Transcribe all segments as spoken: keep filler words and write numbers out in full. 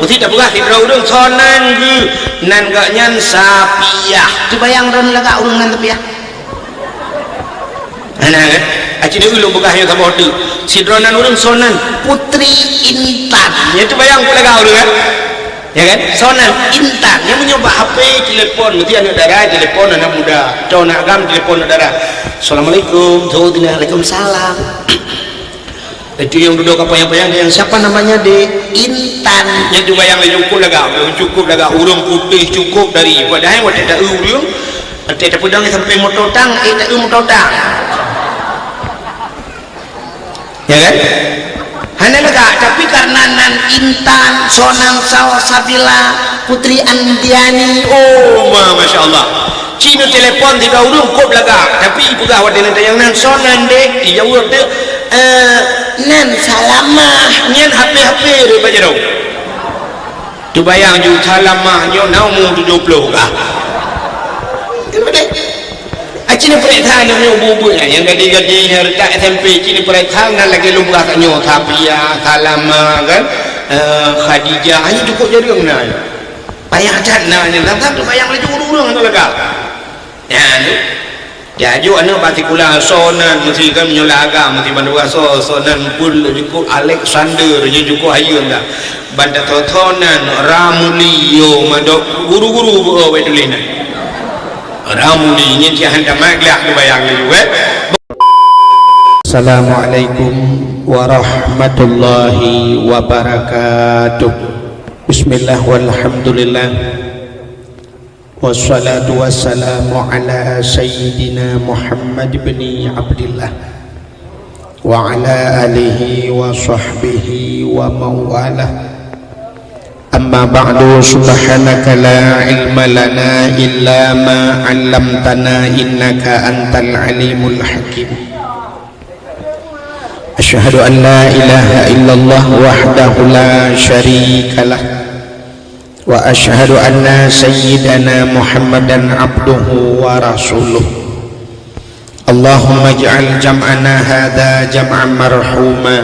Meusti tapeugah sidroe ureuëng soe nan geuh, nan geuh nyan Sapiah. Teubayang droeneuh lagak ureuëng nan Sapiah? Hana kan? Aci deuh ulôn peugah nyoe saboh teuk. Sidroe nan ureuëng soe nan Putri Intan. Nyan teubayang peue lagak ureuëng kan? Ya kan? Soe nan Intan. Nyan meunyoe bak H P telepon, meusti aneuëk dara telepon aneuëk muda. Atau aneuëk agam telepon aneuëk dara. Assalamualaikum. Waalaikumsalam. Itu yang duduk apa yang, yang siapa namanya, Dek? Intan. Nyan teubayang laju cukup lagak, cukup lagak ureuëng putéh cukup dari. Padahai watée ta ureuëng, watée tapeudong sampai moto tang, eh ta moto tang. Ya kan? Hana lagak, tapi karena nan Intan, soe nan Salsabila, Putri Andiani, oh ma, masya Allah. Ci neutelepon sidroe ureuëng kop lagak, tapi peugah watée nan tanyong nan soe nan dek, dijaweueb dek, eh, nan Salamah, nyan H P-H P daripada jaroe. Teubayang ju Salamah nyoe na umu tujoh ploh kah. Kan betul? Aci neupeuriksa aneuk nyoe ubu-ubu nyan, nyang gadih-gadih nyang reutak S M P, ci neupeuriksa na lagée lôn peugah tanyoe, Safiah, Salamah kan, eh, Khadijah, hanya cukup jareueng na. Payah that na nyan, lam satu bayang laju ureuëng-ureuëng tu lagak. Nyan, ya, aju aneuk bak sikula soe nan meusti kan meunyoe lam agam meusti bandua soe, soe nan pun jukuk Alexander, jukuk hayeue dah. Ban tasoe-soe nan Ramuli yo madok guru-guru beu wai tuléh nan. Ramuli nyan cit han tamat gleh teubayang laju, eh. Assalamualaikum warahmatullahi wabarakatuh. Bismillah walhamdulillah. Wassalatu wassalamu ala sayyidina Muhammad bin Abdillah wa ala alihi wa sahbihi wa mawalah. Amma ba'du, subhanaka la ilma lana illa ma 'allamtana innaka antal alimul hakim. Asyhadu an la ilaha illallah wahdahu la syarikalah. Wa asyhadu anna sayyidana Muhammadan abduhu wa rasuluh. Allahumma ij'al jam'ana hadza jam'an marhuma,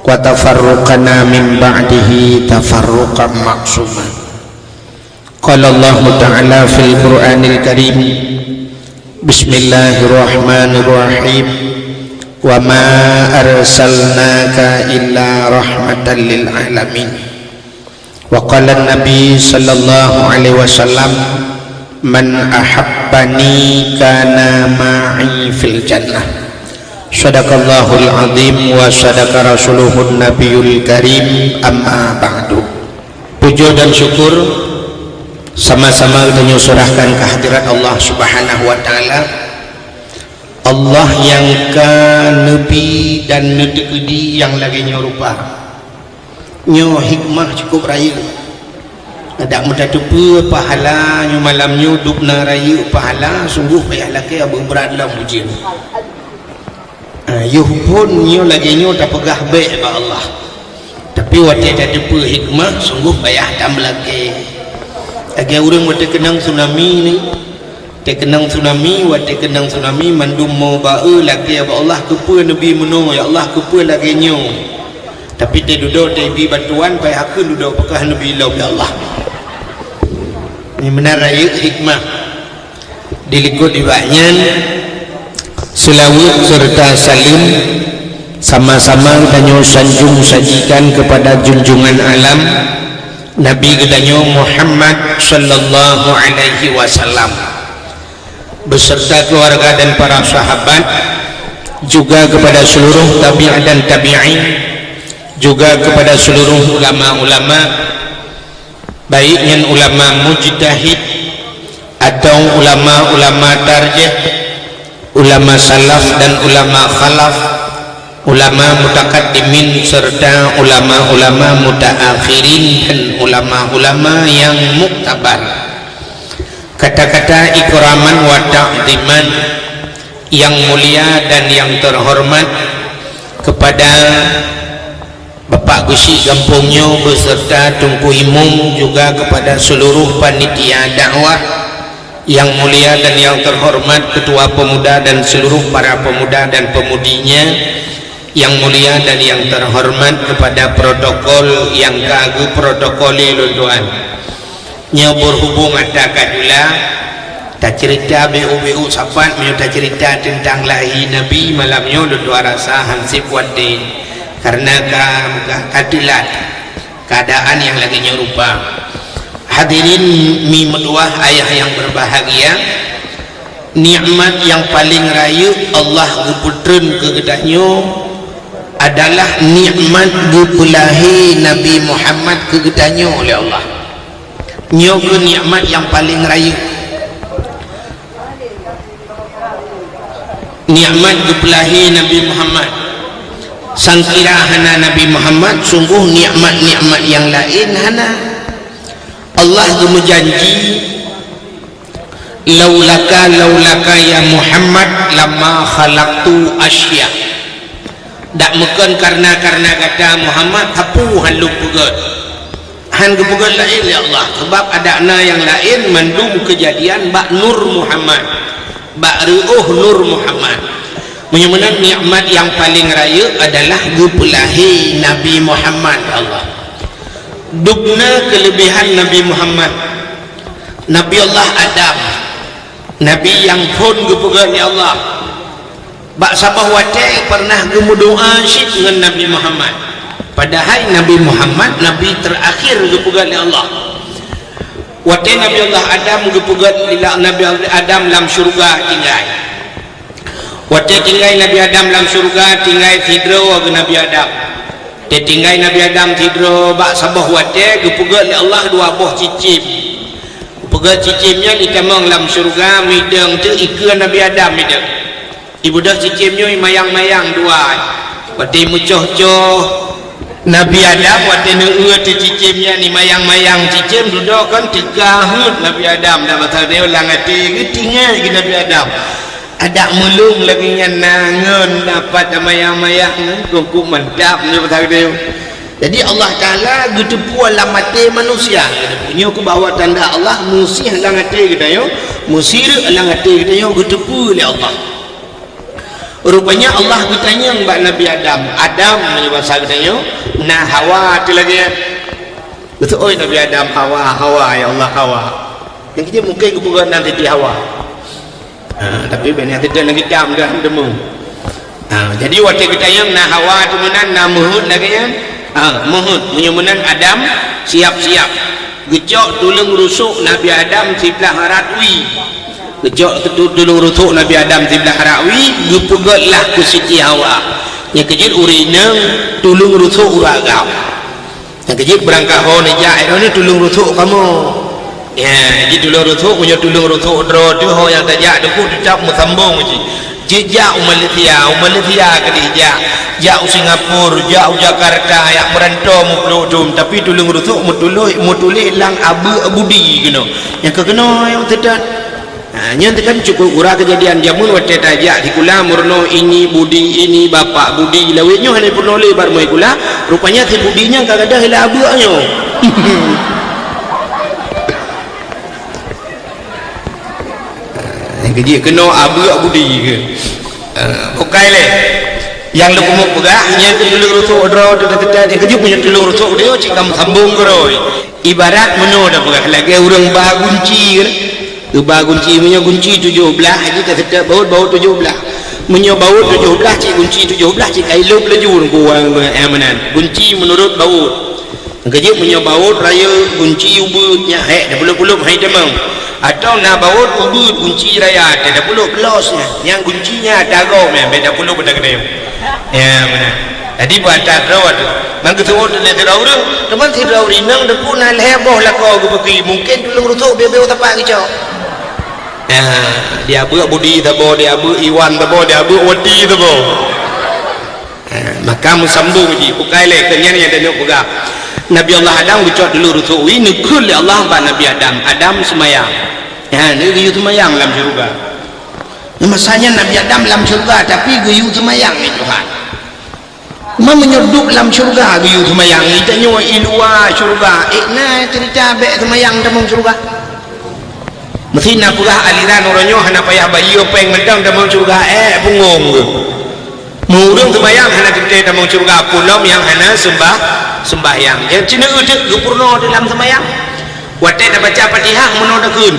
wa tafarruqana min ba'dihi tafarruqan ma'suma. Qala Allahu ta'ala fil Qur'anil Karim, bismillahirrahmanirrahim, wa ma arsalnaka illa rahmatan lil alamin. Wa qala Nabi sallallahu alaihi wasallam, "Man ahabbani kana ma'i fil jannah." Sadaqallahul azim wa sadaqa rasuluhun nabiyul karim, amma ba'du. Puja dan syukur sama-sama geutanyoe seurahkan keu hadirat Allah Subhanahu wa Ta'ala. Allah nyang ka neubi dan neuteukeudi nyang lagée nyoe rupa. Nyoe hikmah cukup rayeuk. Adak meutateupeue pahala nyoe malam nyoe dubna rayeuk pahala, sunggoh payah lakée abu brat lom ujeuen. Ah, yoh phon nyoe lagée nyoe tapeugah bék bak Allah. Tapi watée tateupeue hikmah, sunggoh payah tameulakée. Lagée ureuëng watée keunong tsunami ni, watée keunong tsunami, watée keunong tsunami, mandum mo ba-e lakée bak Allah, keupeue neubi meunoe, ya Allah, keupeue lagée nyoe. Tapi teududoe teubi bantuan, payah kheun dudoe peugah neubi lom, ya Allah. Ni meunan rayeuk hikmah. Dilikot nibak nyan, seulaweuet seureuta saleuem sama-sama tanyoe sanjong sajikan keupada junjungan alam, Nabi geutanyoe Muhammad sallallahu alaihi wasallam, beserta keluarga dan para sahabat, juga kepada seluruh tabi'in dan tabi'in, juga kepada seluruh ulama-ulama, baik nyan ulama mujtahid atau ulama-ulama tarjih, ulama salaf dan ulama khalaf, ulama mutakaddimin serta ulama-ulama mutaakhirin dan ulama-ulama yang muktabar. Kata-kata ikraman wa ta'ziman, yang mulia dan yang terhormat kepada Bapak Geuchik gampông nyoe beserta Teungku Imum, juga kepada seluruh panitia dakwah yang mulia dan yang terhormat, Ketua Pemuda dan seluruh para pemuda dan pemudinya, Yang mulia dan yang terhormat kepada protokol nyang ka geuprotokoli lôn tuan. Nyoe berhubung atra ka jula, tacerita beu-beu sapat meunyoe tacerita teuntang lahé Nabi malam nyoe lôn tuan rasa hansip watée, karena ka, ka, ka teulat. Keuadaan nyang lagée nyoe rupa. Hadirin mi meutuwah ayah nyang berbahagia, nikmat nyang paleng rayeuk Allah geupeutreun keu geutanyoe adalah nikmat geupeulahé Nabi Muhammad keu geutanyoe lé Allah. Nyoe keuh nikmat nyang paleng rayeuk. Nikmat geupeulahé Nabi Muhammad. Sangkira hana Nabi Muhammad, sunggoh nikmat-nikmat nyang laén hana. Allah geumeujanji, "Laulaka, laulaka ya Muhammad, lama khalaqtu asya." Dak meukon karena-karena gata Muhammad, sapeue han lôn peugét. Han geupeugét laén lé Allah, sabab adak na nyang laén mandum keujadian bak Nur Muhammad, bak reuôh Nur Muhammad. Meunyoe meunan nikmat nyang paleng rayeuk adalah geupeulahé Nabi Muhammad lé Allah. Dubna keuleubehan Nabi Muhammad, Nabi Allah Adam, Nabi nyang phon geupeugét lé Allah. Bak saboh watée pernah geumeudoá cit ngon Nabi Muhammad. Padahai Nabi Muhammad Nabi terakhir geupeugét lé Allah. Watée Nabi Allah Adam geupeugét lé Nabi Adam lam syeuruga tinggai. Watée tinggai Nabi Adam lam syeuruga, tinggai sidroe geuh Nabi Adam. Teutinggai Nabi Adam sidroe bak saboh watée geupeugét lé Allah dua boh cicém. Geupeugét cicém nyan itamong lam syeuruga, mideueng teuk ikeue Nabi Adam mideueng. Ibeudôh cicém nyoe imayang-mayang dua. Watée meucoh-coh Nabi Adam, watée neueu teuh cicém nyan imayang-mayang cicém, dudoe kon teuka heuet Nabi Adam dan masa nyoe lam até geuh teuingat keu Nabi Adam. Adak meulông lagée nyan na ngon dapat tamayang-mayang ngon kungkuk mantap nyoe masa nyoe. Jadi Allah Taala geuteupeue lam até manusia. Nyoe keuh bahwa tanda Allah meusih lam até geutanyoe, meusirek lam até geutanyoe geuteupeue lé Allah. Rupanya Allah geutanyong bak Nabi Adam, "Adam," meunyoe basa geutanyoe, "na Hawa teuh lagée?" Geuseuôt Nabi Adam, "Hawa, Hawa, ya Allah, Hawa." Nyang keujieb mungken geupeugah nan Siti Hawa. Ha, tapi bèk nyang teudeun lagèe jam dah teumeu. Ha, jadi watèe geutanyong na Hawa teuh meunan, na meuheuet lagèe nyan. Ha, meuheuet. Meunyoe meunan Adam, siap-siap. Geucok tuleueng rusok Nabi Adam siblah rot wie. Geucok tu-, tuleueng rusok Nabi Adam siblah rot wie, geupeugöt lah keu Siti Hawa. Nyang keujeuet ureueng inong tuleueng rusok ureueng agam. Nyang keujeuet beurangkat ho neujak, eh, droeneuh tuleueng rusok kamoe. Ya, jadi tuleueng rusok, meunyoe tuleueng rusok droe teuh ho nyang tajak, teungku teutap meusambong cit. Jijak u Malaysia, u Malaysia keudeh jak. Jak u Singapura, jak u Jakarta, jak meuranto meupluek dum, tapi tuleueng rusok meutuléh, meutuléh lam abeuk budi keunoe. Nyang ka keunoe nyang teutat. Ha, nyan teuh kan cukup gura keujadian jameun watèe tajak sikula meurunoe ini budi, ini bapak budi, lawét nyoe hana peurunoe lé bak rumoh sikula, rupanya si budi nyan ka gadôh lam abeuk nyoe. Nyang keujeuet keunoe abeuk budi keuh. Eh, bukai lé. Nyang lôn keumeung peugah, nyan keuh tuleueng rusok droe teuh teutat, nyang keujeuet meunyoe tuleueng rusok droe cit ka meusambong keudroe. Ibarat meunoe tapeugah lagèe ureueng ba gunci keuh. Geuba gunci, meunyoe gunci tujoh blaih, jadi ka seutôt baut, baut tujoh blaih. Meunyoe baut tujoh blaih, cit gunci tujoh blaih, cit ka ilôb laju ureueng kuwang, eh, meunan. Gunci meunurot baut. Keujeuet meunyoe baut rayeuk, gunci ubeut, nyan hék, tapulop-pulop hai tamong. Atawa na baut ubeut, gunci raya, tapulop los nyan. Nyang gunci nyan tagoe nyan, bèk tapulop ata keudéh. Ya, meunan. Jadi, bak atra droe teuh. Ban geuseuôt lé sidroe ureueng, teuma sidroe ureueng inong teupeu na lhèe boh lakoe geupeuki, mungken tuleueng rusok beu-beu sapat geucok. Ya, di abeuk budi saboh, di abeuk iwan saboh, di abeuk wati saboh. Ha, maka meusambong jih, bukai lé, keu nyan nyang tanyoe peugah. Nabi Allah Adam geucok tuleueng rusok wie, neukheun lé Allah bak Nabi Adam, "Adam, seumayang." Ha, neugeuyue seumayang lam syeuruga. Masa nyan Nabi Adam lam syeuruga, tapi geuyue seumayang lé Tuhan. Meunyoe duek lam syeuruga geuyue seumayang, tanyoe i luwa syeuruga, ék na ceurita bèk seumayang tamong syeuruga. Meusti na peugah aliran uroe nyoe hana payah bayeue péng mantong tamong syeuruga, ék punggong geuh. Meureueng seumayang hana teuntèe tamong syeuruga, peue lom nyang hana seumbah, seumbahyang. Nyang ceuneuk udép geupeurunoe dalam seumayang. Watèe tabaca Fatihah meunoe takheun,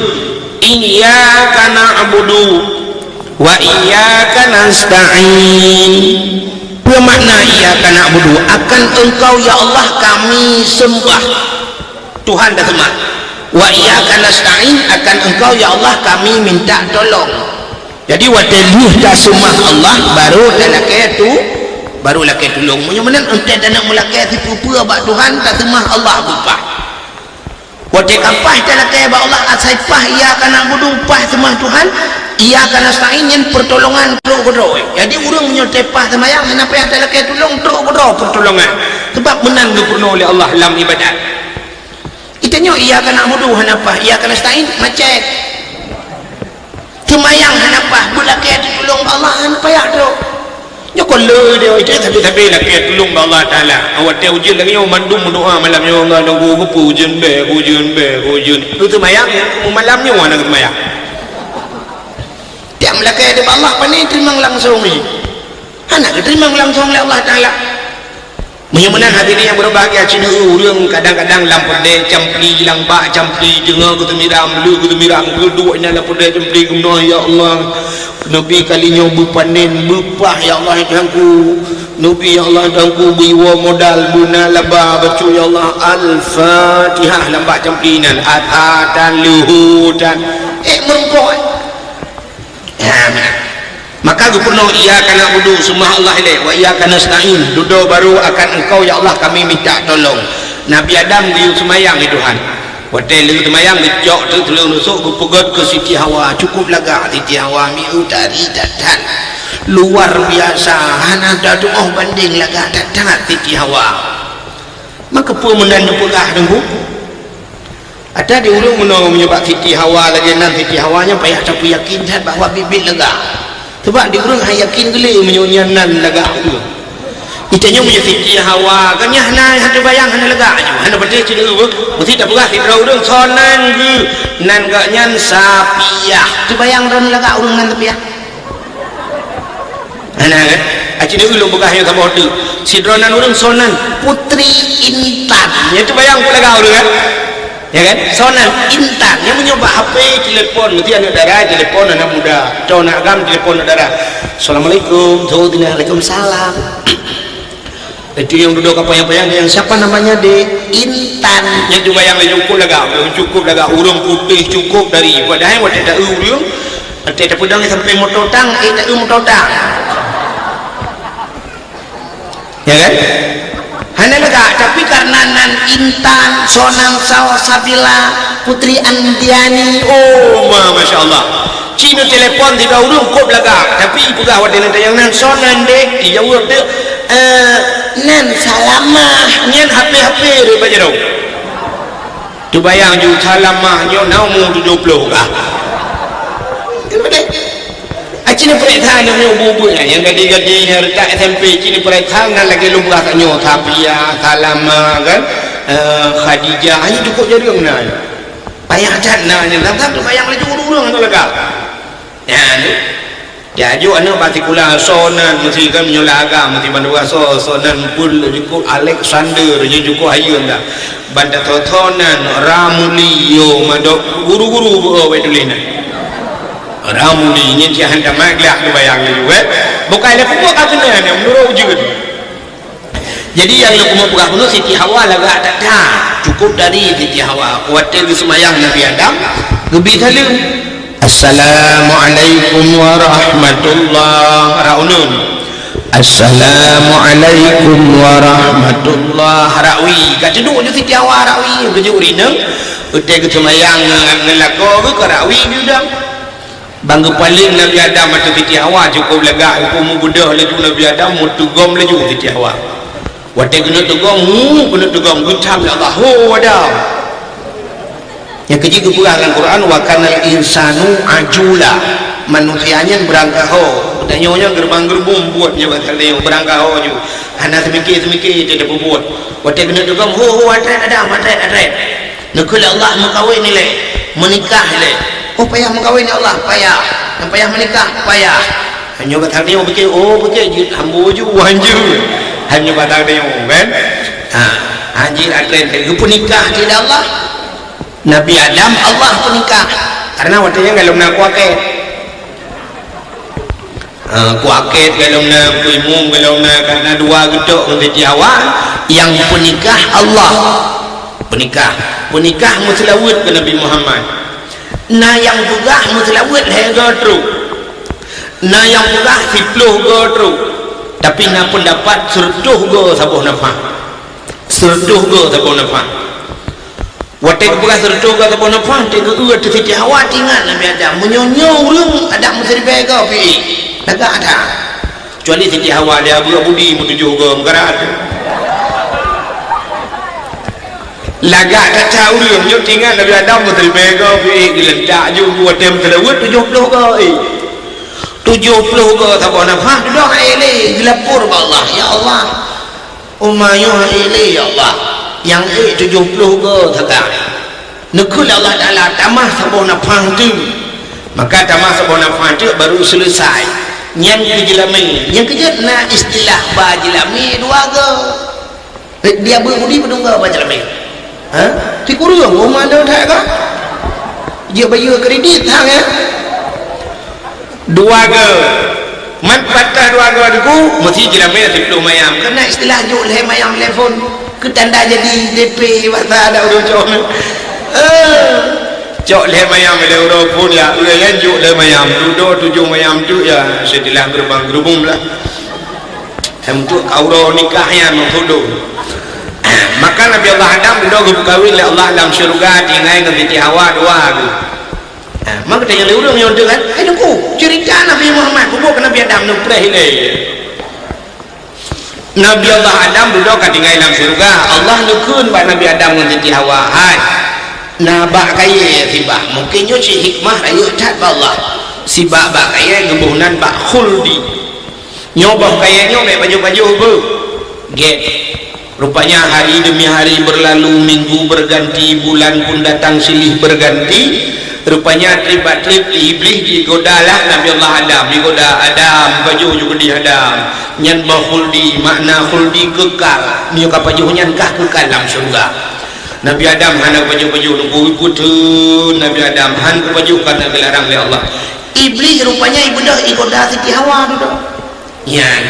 "Iyyaka na'budu wa iyyaka nasta'in." Peue makna iyyaka na'budu? Akan Engkau, ya Allah, kami seumbah. Tuhan taseumah. Wa iyyaka nasta'in, akan Engkau, ya Allah, kami minta tolong. Jadi, watèe lheueh taseumah Allah, baru talakèe tu, baru lakèe tulông. Meunyoe meunan, 'oh taneuk meulakèe sipeue-peue bak Tuhan, taseumah Allah beupah. Watèe ka paih talakèe bak Allah, asai paih iyyaka na'budu, paih seumah Tuhan, iyyaka nasta'in nyan peurtolongan trok keudroe. Jadi, ureueng meunyoe teupaih seumayang, hana payah talakèe tulông, trok keudroe peurtolongan. Sabab meunan geupeurunoe lé Allah lam ibadat. Geutanyoe iyyaka na'budu hana paih, iyyaka nasta'in macet. Seumayang hana paih, beulakèe teutulông bak Allah, hana payah trok. Nyoe kon le dia, itu sabe-sabe lakèe tulông bak Allah Taala. Awak watèe ujeuen lagèe nyoe, mandum meudoa malam nyoe, "Allah, Tuhanku, keupeue ujeuen bèe, ujeuen bèe, ujeuen." Itu seumayang, ya, malam nyoe hana seumayang. Tiep meulakèe di bak Allah, pane teurimong langsông jih. Hana geuteurimong langsông lé Allah Taala. Meunyoe meunan hadirin nyang berbahagia, cit ureueng kadang-kadang lam peureudèe campli, lam bak campli, teungoh geuteumiram, le geuteumiram, geuduek inan lam peureudèe campli, geumoe, "Ya Allah, neubi kali nyoe beupanen, beupah, ya Allah, ya Tuhanku. Neubi, ya Allah, ya Tuhanku, beuiwoe modal, beuna laba bacut, ya Allah." Al-Fatihah lam bak campli inan, ata tan, leuhô tan. Eh, meurumpok, eh. Ha, meunan. Maka geupeurunoe, "Iyyaka na'budu," seumah Allah ilèe, "wa iyyaka nasta'in," dudoe baru, "akan Engkau, ya Allah, kami minta tolong." Nabi Adam geuyue seumayang, "Ya Tuhan." Watèe lheueh seumayang, geucok teuk tuleueng rusok, geupeugöt keu Siti Hawa. Cukup lagak Siti Hawa, mieu tari that-that. Luar biasa, hana tatu'oh bandeng lagak that-that Siti Hawa. Maka peue meunan neupeugah, Teungku? Ata di ureueng meunoe meunyoe bak Siti Hawa lagèe nan, Siti Hawa nyan payah tapeuyakin that bahwa biet-biet lagak. Sabab di ureueng han yakin geulé meunyoe nyan nan lagak ureueng. Geutanyoe meunyoe Siti Hawa, kan nyan hana, hana teubayang, hana lagak aju, hana patéh cit ureueng. Meusti tapeugah sidroe ureueng, "Soe nan geuh?" "Nan geuh nyan Sapiah." Teubayang droeneuh lagak ureueng nan Sapiah? Hana kan? Aci nyoe ulôn peugah nyoe saboh teuk. Sidroe nan ureueng soe nan Putri Intan. Nyan teubayang peue lagak ureueng kan? Ya kan? Soe nan Intan. Nyan meunyoe bak H P telepon, meusti aneuk dara telepon aneuk muda. Atau aneuk agam telepon aneuk dara. "Assalamualaikum." "Waalaikumsalam." Itu nyang dudoe ka panyang-panyang, yang siapa namanya, Dek? Intan. Nyan teubayang laju cukup lagak, cukup lagak ureueng putéh cukup dari. Padahai watèe ta-eu ureueng, watèe tapeudong sampai moto tang, eh, ta-eu moto tang. Ya kan? Hana lagak, tapi karena nan Intan, soe nan Salsabila, Putri Andiani. Oh, ma-, masya Allah. Ci neutelepon sidroe ureueng kôb lagak, tapi ipeugah watèe neutanyong, "Nan soe nan, Dek?" Ijaweueb teuk, "Eh, nan Salamah." Nyan H P-H P reuh bak jaroe. Teubayang ju Salamah nyoe na umu tujoh ploh kah? Kan beutôi? Aci neupeuriksa aneuk nyoe buet-buet nyan, nyang gadéh-gadéh nyang reutak S M P, ci neupeuriksa nan lagèe lôn peugah tanyoe, Safiah, Salamah, kan? Eh, Khadijah, nyan cukup jareueng na. Payah that na nyan, dan teubayang laju ureueng-ureueng tu lagak. Nyan tu. Jijok aneuk bak sikula, soe nan meusti kan meunyoe lam agam, meusti bandua soe, soe nan pun jukuk Alexander, jukuk hayeue dah. Ban tasoe-soe nan Ramuli, yo, mandok guru-guru beu, oh, wai tuléh nan. Ramuli, nyan cit han tamat gleh teubayang laju, eh. Bukai lé peubuet ka keunan, meunurot ujeuen. Jadi, nyang lôn keumeung peugah bunoe, Siti Hawa lagak that-that. Cukup dari Siti Hawa. Watèe geuseumayang Nabi Adam, geubi saleuem, "Assalamualaikum warahmatullah." Rap uneuen. "Assalamualaikum warahmatullah." Rap wie. Ka teuduek ju Siti Hawa rap wie. Geujok rineueng, watèe geuseumayang ngon, ngon lakoe geuh ka rap wie di udang. Ban geupaleng Nabi Adam ateueh Siti Hawa, cukup lagak, umu beudôh laju Nabi Adam, meuteugom laju Siti Hawa. Watèe keuneuk teugom, hu, keuneuk teugom, geucam lé Allah, "Ho, Adam!" Nyang keujeuet geupeugah lam Quran, "Wa kanal insanu ajula." Manusia nyan beurangkaho. Tanyoe nyan geureubang-geureubong buet nyoe, beurangkaho ju. Hana seumiké-seumiké teuh tapeubuet. Watèe keuneuk teugom, "Ho, ho, atrét Adam, atrét, atrét." Neukheun lé Allah meukawen ilèe, meunikah ilèe. Oh, payah meukawen ya Allah, payah. Dan payah meunikah, payah. Nyoe ka tanyoe pike, oh, pike jeuet hamba ju, wan ju. Hanya ka tanyoe, kan? Ha, ha, jeuet atren, geupeunikah di Allah. Nabi Adam Allah peunikah. Karena watèe nyan golom na kuakét. Ha, kuakét golom na, kuimum golom na, karena dua geutok ngon Siti Hawa, nyang peunikah Allah. Peunikah. Peunikah meuseulaweuet keu Nabi Muhammad. Na nyang peugah meuseulaweuet lhèe goe trok. Na nyang peugah siplôh goe trok. Tapi na peundapat sireutôh goe saboh nafah. Sireutôh goe saboh nafah. Watèe geupeugah sireutôh goe saboh nafah, watèe geu-eu ateueh Siti Hawa, teuingat Nabi Adam. Meunyoe nyoe ureueng adak meusiribèe goe pih, lagak that. Kecuali Siti Hawa, dia beureuek budi meutujoh goe meukarat. Lagak that ureueng nyoe teuingat Nabi Adam meusiribèe goe pih, geulentak ju watèe meuseulaweuet tujoh plôh goe. Tujoh plôh goe saboh nafah, dudoe han ék lé, geulapor bak Allah, "Ya Allah, uma nyoe han ék lé, ya Allah, nyang ék tujoh plôh goe sagai." Neukheun lé Allah Taala, "Tamah saboh nafah teuk." Maka tamah saboh nafah teuk baru seuleusai. Nyan keu jeulamé. Nyang keujeuet na istilah ba jeulamé dua goe. Eh, dia beureuek budi peudong goe ba jeulamé. Ha? Sikureueng, uma nyoe that ka? Jeuet bayeue kredit hang, ya? Dua goe. Man patah dua goe Teungku, meusti jeulamé siplôh mayam. Karena istilah jok lhèe mayam lhèe phôn. Keu tanda jadi D P bahasa adak ureueng cok. Eh, cok lhèe mayam lhèe uroe phôn ya, ureueng nyan jok lhèe mayam. Dudoe tujoh mayam tu ya, istilah geurubang-geurubung lah. Untuk ka uroe nikah nyan meutudoh. Maka Nabi Allah Adam dudoe geupeukawen lé Allah lam syeuruga tinggai ngon Siti Hawa dua geuh. Ha, maka tanyong lé ureueng nyoe tu kan, "Hai Teungku, cerita Nabi Muhammad, peue buet keu Nabi Adam neupreh ilèe?" Nabi Allah Adam dudoe ka tinggai lam syeuruga. Allah neukheun bak Nabi Adam ngon Siti Hawa, "Hai, na bak kayèe sibak." Mungken nyoe cit hikmah rayeuk that bak Allah. Sibak bak kayèe geuboh nan bak khuldi. Nyoe boh kayèe nyoe bèk pajoh-pajoh beuh. Gèt. Rupanya hari demi hari berlalu, minggu berganti, bulan pun datang silih berganti. Rupanya trép bak trép Iblih jigoda lah Nabi Allah Adam. Jigoda, "Adam, pajoh ju keudéh Adam. Nyan boh khuldi, makna khuldi kekal. Meunyoe ka pajoh nyan kah kekal lam syeuruga." Nabi Adam hana pajoh-pajoh, Teungku, ikuteun Nabi Adam, han geupajoh karena geularang lé Allah. Iblih rupanya ibeudôh igoda Siti Hawa dudoe. Nyan,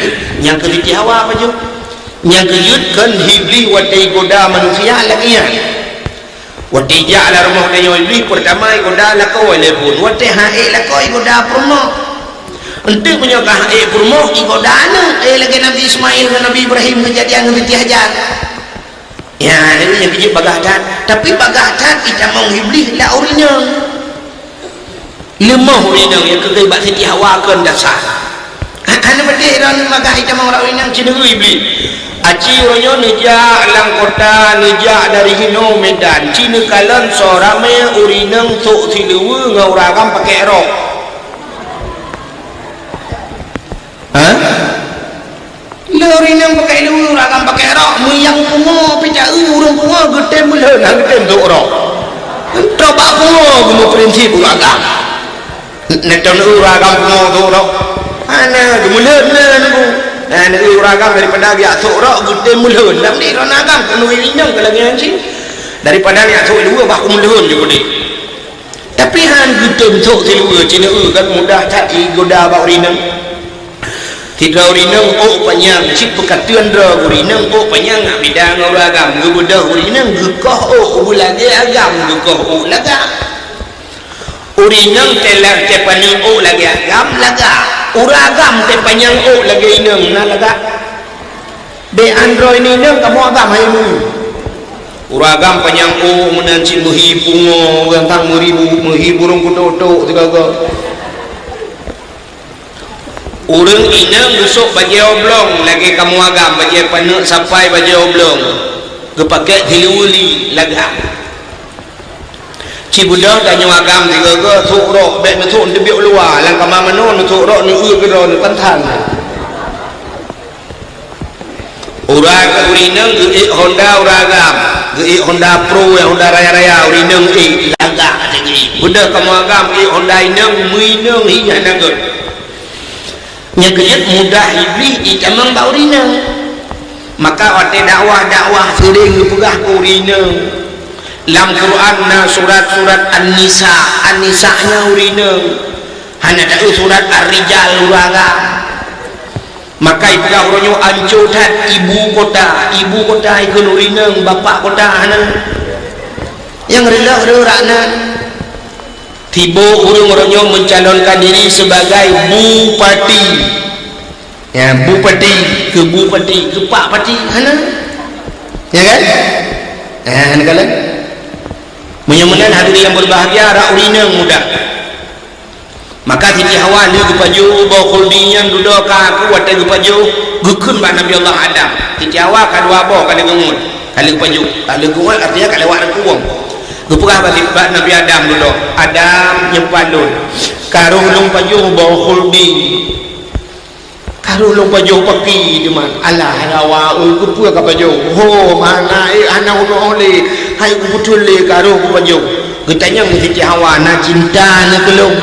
nyang keu Siti Hawa pajoh. Nyang keujeuet kon Iblih watèe igoda manusia lagèe nyan. Watèe jak lam rumoh tanyoe Iblih, peurtama igoda lakoe lé phôn. Watèe han ék lakoe igoda peurumoh. Enteuk meunyoe ka han ék peurumoh, igoda aneuk, eh, lagèe Nabi Ismail ngon Nabi Ibrahim keujadian ngon Siti Hajar. Ya, jadi nyang keujeuet bagaih that. Tapi bagaih that itamong Iblih lam ureueng inong. Leumoh ureueng inong nyang keukai bak Siti Hawa kon dasar. Ha, hana beudeh droeneuh bagaih itamong lam ureueng inong, ci neueu Iblih. Aci uroe nyoe neujak lam kota, neujak dari hinoe Medan. Ci neukalon soe ramè ureueng inong sôk siluweue ngon ureueng agam pakèk rok. Ha? Lé ureueng inong pakèk luweue, ureueng agam pakèk rok, meunyoe pungo pih ta-eu ureueng pungo geutem meulhon, han geutem sôk rok. Trok bak pungo geumeuprinsip ureueng agam. Neutôn eu ureueng agam pungo sôk rok. Hana, geumeulhon na Teungku. Nah, neu ureueng agam daripada geujak sôk rok geutem meulhon. Lam di ureueng agam keuneuk inong keu lagèe nyan cit. Daripada geujak sôk luweue bah kumeulhon ju keudéh. Tapi han geutem sôk siluweue, ci neueu kan mudah that igoda bak ureueng inong. Sidroe ureueng inong ôk panyang, cit peukateuen droe ureueng inong ôk panyang ngat bida ngon ureueng agam. Geubeudôh ureueng inong geukoh ôk, beulagèe agam geukoh ôk lagak. Ureueng inong teulah teupaneuk ôk lagèe agam lagak. Ureueng agam teupanyang ôk lagèe inong na lagak. Dek androe inong kamoe agam hai mu. Ureueng agam panyang ôk meunan cit meuhi pungo, gantang meuribu, meuhi burông kutok-tok sigoe-goe. Ureueng inong geusôk bajèe oblong lagèe kamoe agam, bajèe paneuk sapai bajèe oblong. Geupakèk siluweue li lagak. Ci beudôh tanyoe agam sigoe-goe sôk rok, bèk neusôk neuteubiet luwa, lam kama manoe neusôk rok neueu keudroe neutantan. Ureueng inong geuék Honda ureueng agam, geuék Honda Pro, Honda raya-raya, ureueng inong ék lagak até geuék. Beudôh kamoe agam ék Honda inong, meu inong hi hana gèt. Nyang keujeuet mudah Iblih jitamong bak ureueng inong. Maka watée dakwah-dakwah seuring geupeugah keu ureueng inong. Lam Quran na surat-surat An-Nisa, An-Nisa nyan ureueng inong. Hana taeu surat Ar-Rijal ureueng agam. Maka ipeugah uroe nyoe anco that ibu kota, ibu kota ikheun ureueng inong, bapak kota hana. Nyang reuloh reurak na. Tiboh ureueng uroe nyoe mencalonkan diri sebagai bupati. Ya, bupati, keu bupati, keu pak pati, hana? Ya kan? Ya, hana galak. Meunyoe meunan hadirin yang berbahagia, rak ureueng inong muda. Maka Siti Hawa lheueh geupajoh boh khuldi nyan dudoe ka aku watée geupajoh geukheun bak Nabi Allah Adam. Siti Hawa ka dua boh ka lheueh geungon. Ka lheueh geupajoh, ka lheueh geungon artinya ka lewat reukueng. Geupeugah bak, bak Nabi Adam dudoe, "Adam, nyoe pat lôn. Ka roh lôn pajoh boh khuldi." Ka roh lôn pajoh paki teuma. Alah, Hawa, oi, keupeue ka pajoh? Ho, mana, eh, hana unoe lé. Hai, kupeutron lé ka roh kupajoh. Geutanyong lé Siti Hawa, "Na cinta na keu lôn?"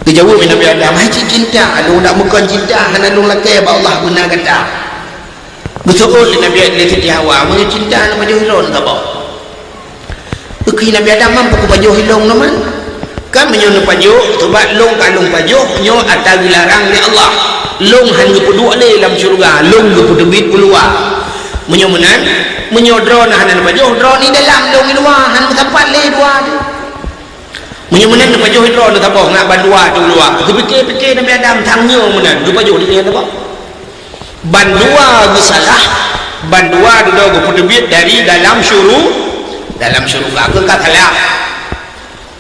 Geujaweueb lé Nabi Adam, "Hai cit cinta, lôn dak meukon cinta, hana lôn lakée bak Allah beuna gata." Geuseuôt lé Nabi, lé Siti Hawa, "Meunyoe cinta na pajoh ilôn saboh." Keu Nabi Adam, "Mampu kupajoh ilong nyoman? Kan meunyoe neupajoh, sebab long ka long pajoh, nyoe ata geularang lé Allah. Long han geupeuduek lé lam syeuruga, long geupeuteubiet u luwa. Meunyoe meunan, meunyoe droeneuh hana neupajoh, droeneuh dalam long i luwa, han meusapat lé dua teuh." Meunyoe meunan neupajoh droeneuh saboh ngat bandua teuh u luwa. Geupike-pike Nabi Adam, sang nyoe meunan, geupajoh di nyan saboh. Bandua geusalah, bandua dudoe geupeuteubiet dari dalam syuru-, dalam syeuruga keu ka salah.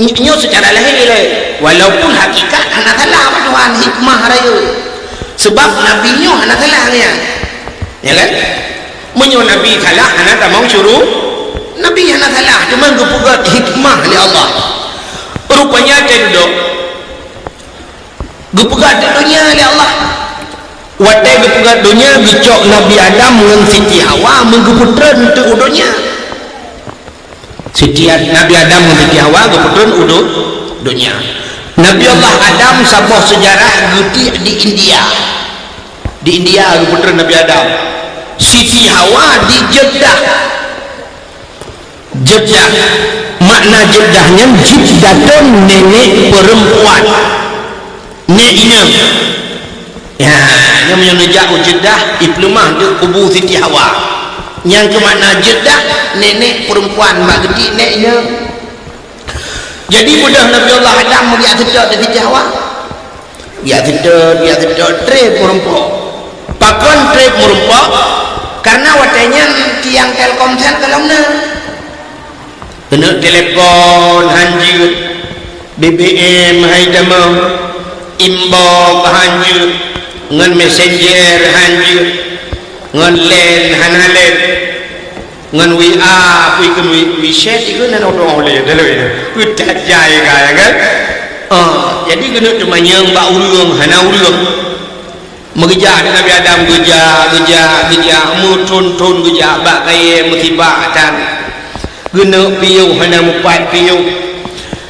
Ny-, nyoe seucara lahé lé, walaupun hakikat hana salah bak Tuhan, hikmah rayeuk. Sebab Nabi nyoe hana salah nyan. Ya kan? Meunyoe Nabi salah, hana tamong syuru-, Nabi hana salah, cuma geupeugét hikmah lé Allah. Rupanya teuh dudoe, geupeugét donya lé Allah. Watée geupeugét donya, geucok Nabi Adam ngon Siti Hawa meugeupeutrön teuk u donya. Siti Ad-, Nabi Adam ngon Siti Hawa geupeutron u do-, donya. Nabi Allah Adam saboh seujarah geutiek di India. Di India geupeutron Nabi Adam. Siti Hawa di Jeddah. Jeddah. Makna Jeddah nyan jiddatun, nenek perempuan. Nek inong. Ya, nyan meunyoe neujak u Jeddah, ipeuleumah di kubu Siti Hawa. Nyang keu makna Jeddah, nenek perempuan, mak geuti nek inong. Jadi beudôh Nabi Allah Adam meugeujak seutôt di Siti Hawa. Geujak seutôt, geujak seutôt, trép meurumpok. Pakon trép meurumpok? Karena watée nyan tiang Telkomsel ka lom na. Keuneuk telepon han jeuet, B B M han tamong, inbox han jeuet, ngon messenger han jeuet, ngon line hana line, ngon W A pih keu wi-, WeChat ikeu nan odong oleh dalam itu. Utak jai ka, ya kan? Ah, jadi keuneuk teumanyong bak ureueng hana ureueng. Meugeujak di Nabi Adam, geujak, geujak, geujak, meuthon-thon geujak bak kayée musibah that. Geuneuk piôh hana mupat piôh.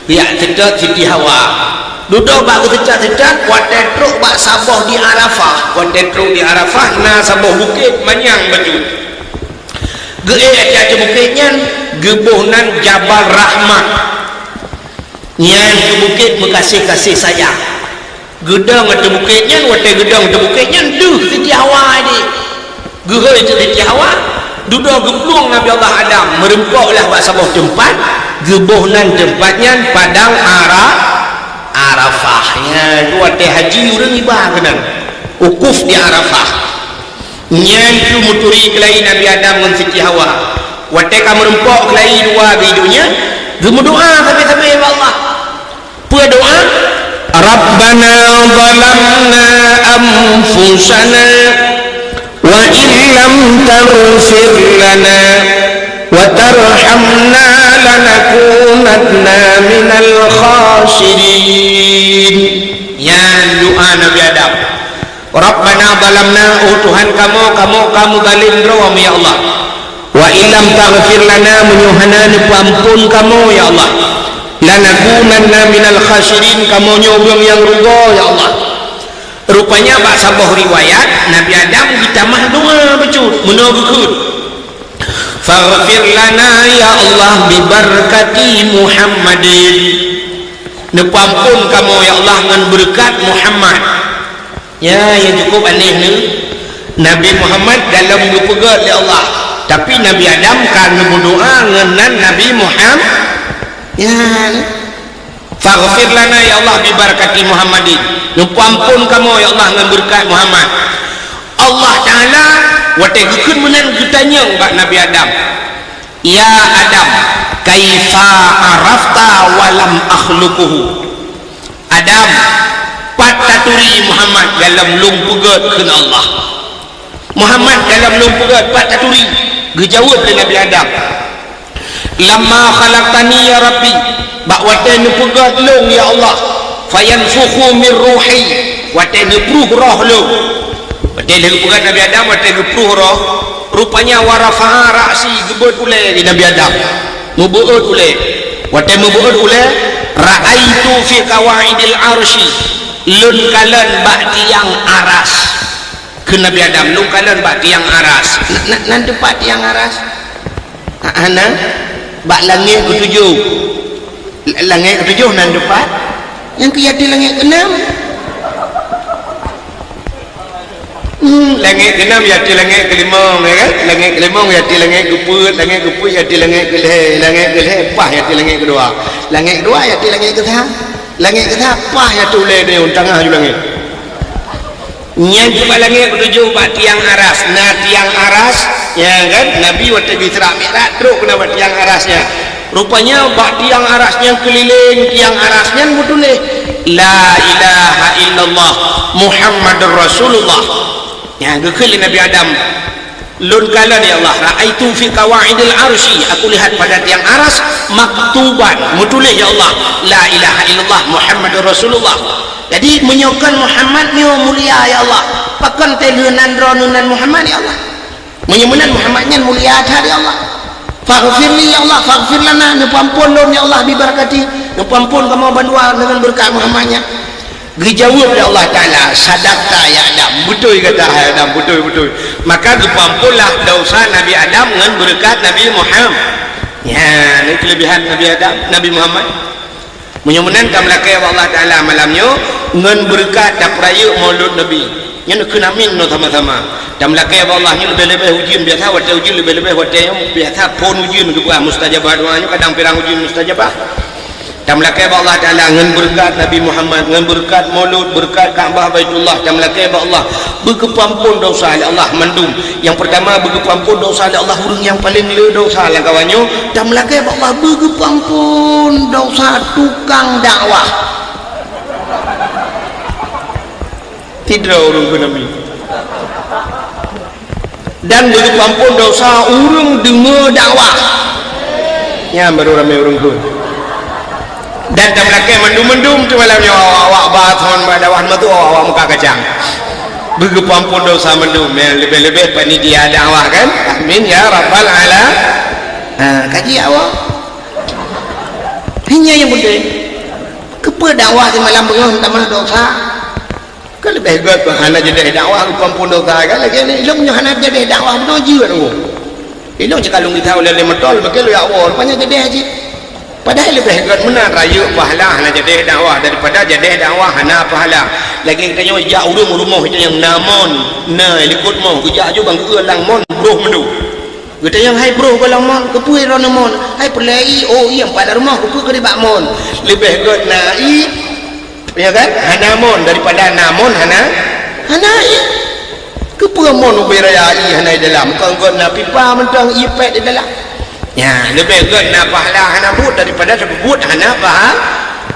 Geujak seutôt Siti Hawa. Dudoe bak geuseutôt-seutôt, watée trok bak saboh di Arafah. Watée trok di Arafah na saboh bukét manyang bacut. Geuék ateueh bukét nyan, geuboh nan Jabal Rahmah. Nyan keu bukét meukaséh-kaséh sayang. Geudong ateueh bukét nyan, watée geudong ateueh bukét nyan, deuh Siti Hawa di. Geuhôi teuk Siti Hawa, dudoe geuplueng Nabi Allah Adam, meurumpok lah bak saboh teumpat, geuboh nan teumpat nyan Padang Ara-, Arafah. Nyan watée haji ureueng iba keunan. Wukuf di Arafah. Nyan keuh meuturi keulayi Nabi Adam ngon Siti Hawa. Watée ka meurumpok keulayi dua di donya, geumeudoá sabe-sabe bak Allah. Peue doá? "Rabbana zalamna anfusana wa illam taghfir lana wa tarhamna lanakunanna minal khasirin." Nyan doá Nabi Adam. "Rabbana zalamna," oh Tuhan kamoe, kamoe ka meuzalim droe, ya Allah. "Wa illam taghfir lana," meunyoe hana neupeuamphon kamoe, ya Allah, "lanakunanna minal khasirin," kamoe nyoe ureueng nyang rugoe, ya Allah. Rupanya bak saboh riwayat, Nabi Adam geutamah doa bacut, meunoe geukheun, "Faghfir lana ya Allah bi barakati Muhammadin." Neupeuamphon kamoe ya Allah ngon beureukat Muhammad. Ya, nyang cukup aneh nyoe, Nabi Muhammad gohlom geupeugét lé Allah, tapi Nabi Adam ka neumeudoa ngon nan Nabi Muhammad. Ya, nyoe. "Faghfir lana ya Allah bi barakati Muhammadin." Neupeuamphon kamoe ya Allah ngon beureukat Muhammad. Allah Taala watée geukheun meunan geutanyong bak Nabi Adam, "Ya Adam, kaifa arafta wa lam akhluquhu?" Adam, pat taturi Muhammad gohlom lôn peugét kheun Allah. Muhammad gohlom lôn peugét, pat taturi? Geujaweueb lé Nabi Adam, "Lamma khalaqtani ya Rabbi," bak watée neupeugét lôn ya Allah, "fayanfukhu min ruhi," watée neupruh roh lôn. Watée lheueh geupeugét Nabi Adam, watée geupruh roh, rupanya wa rafa'a ra'si, geubeuet ulée di Nabi Adam. Meubeuet ulée. Watée meubeuet ulée, "Ra'aitu fi qawaidil arsy," lôn kalon bak tiang aras. Kheun Nabi Adam, "Lôn kalon bak tiang aras." Na, na, nan teupat tiang aras? Ha, hana. Bak langét keutujoh. L-, langét keutujoh nan teupat. Nyang keu ateueh langét keuenam. Hmm, langét keuenam ya ateueh langét keulimong, ya kan? Langét keulimong ya ateueh langét keupeuet, langét keupeuet ya ateueh langét keulhée, langét keulhée paih ya ateueh langét keudua. Langét keudua ya ateueh langét keusa. Langét keusa paih ya ateueh ulée donya, tangah ju langét. Nyan cit bak langét keutujoh bak tiang aras. Na tiang aras, ya kan? Nabi watée geuisra Mi'raj trok keunan bak tiang aras nyan. Rupanya bak tiang aras nyan, keulileng tiang aras nyan meutuléh, "La ilaha illallah Muhammadur Rasulullah." Nyan geukheun lé Nabi Adam, "Lôn kalon, ya Allah, ra'aitu fi qawaidil arsy, aku lihat pada tiang aras, maktuban, meutuléh, ya Allah, la ilaha illallah Muhammadur Rasulullah." Jadi, meunyoe kon Muhammad nyoe mulia, ya Allah, pakon teuh lheueh nan droeneuh nan Muhammad, ya Allah? Meunyoe meunan Muhammad nyan mulia that, ya Allah. "Faghfir li, ya Allah, faghfir lana," neupeuamphon lôn, ya Allah, "bi barakati," neupeuamphon kamoe bandua deungon beureukat Muhammad nyan. Geujaweueb lé Allah Taala, "Sadaqta ya Adam, beutôi gata hai Adam, beutôi, beutôi." Maka geupeuamphonlah desya Nabi Adam ngon beureukat Nabi Muhammad. Nyan, nyoe keuleubehan Nabi Adam, Nabi Muhammad. Meunyoe meunan tameulakée bak Allah Taala malam nyoe ngon beureukat tapeurayeuk Maulud Nabi. Nyan kheun amin nyoe sama-sama. Tameulakée bak Allah nyoe leubeh-leubeh ujeuen biasa, watée ujeuen leubeh-leubeh watée nyoe biasa phon ujeuen geupeugah mustajabah doa nyoe, kadang pirang ujeuen mustajabah. Tameulakée bak Allah Taala ngon beureukat Nabi Muhammad, ngon beureukat Maulud, beureukat Ka'bah Baitullah, tameulakée bak Allah beugeupeuamphon desya lé Allah mandum. Nyang peurtama beugeupeuamphon desya lé Allah ureuëng nyang paleng le desya lam kawan nyoe, tameulakée bak Allah beugeupeuamphon desya tukang dakwah. Sidroe ureuëng kheun amin. Dan beugeupeuamphon desya ureuëng deungoe dakwah. Nyan baru ramé ureuëng kheun. Dan tameulakée mandum-mandum teuh malam nyoe awak-awak ba thon ba dakwah meutuah awak muka kacang. Beugeupeuamphon desya mandum, ya, leubeh-leubeh panitia dakwah kan. Amin ya rabbal ala. Ha, kaji awak. Hanya yang penting. Keupeue dakwah di malam beungoh tamah desya? Ka leubeh gét bah hana jadeh dakwah geupeuamphon desya kan, lagée nyan ilong nyoe hana jadeh dakwah bunoe jeuet nyoe. Ilong cit ka lôn gisa ulée lé moto, lôn paké lôn jak woe, rupanya jadeh cit. Padahai leubeh gét meunan rayeuk pahala hana jadeh dakwah daripada jadeh dakwah hana pahala. Lagée geutanyoe jak ureuëng rumoh nyang na mon, na likot moh, geujak aju bang geueu lam mon broh mandum. Geutanyong, "Hai broh gohlom mon, keupeue droeneuh mon?" "Hai peureulée ié, oh ié pat lam rumoh, keupeue keuribak mon?" Leubeh gét na ié, ya kan? Hana mon daripada na mon hana, hana ié. Keupeue mon ubé raya ié hana di dalam? Kon gét na pipa mantong ié pék di dalam. Ya, leubeh gét na pahala hana buet daripada tapeubuet hana paha-,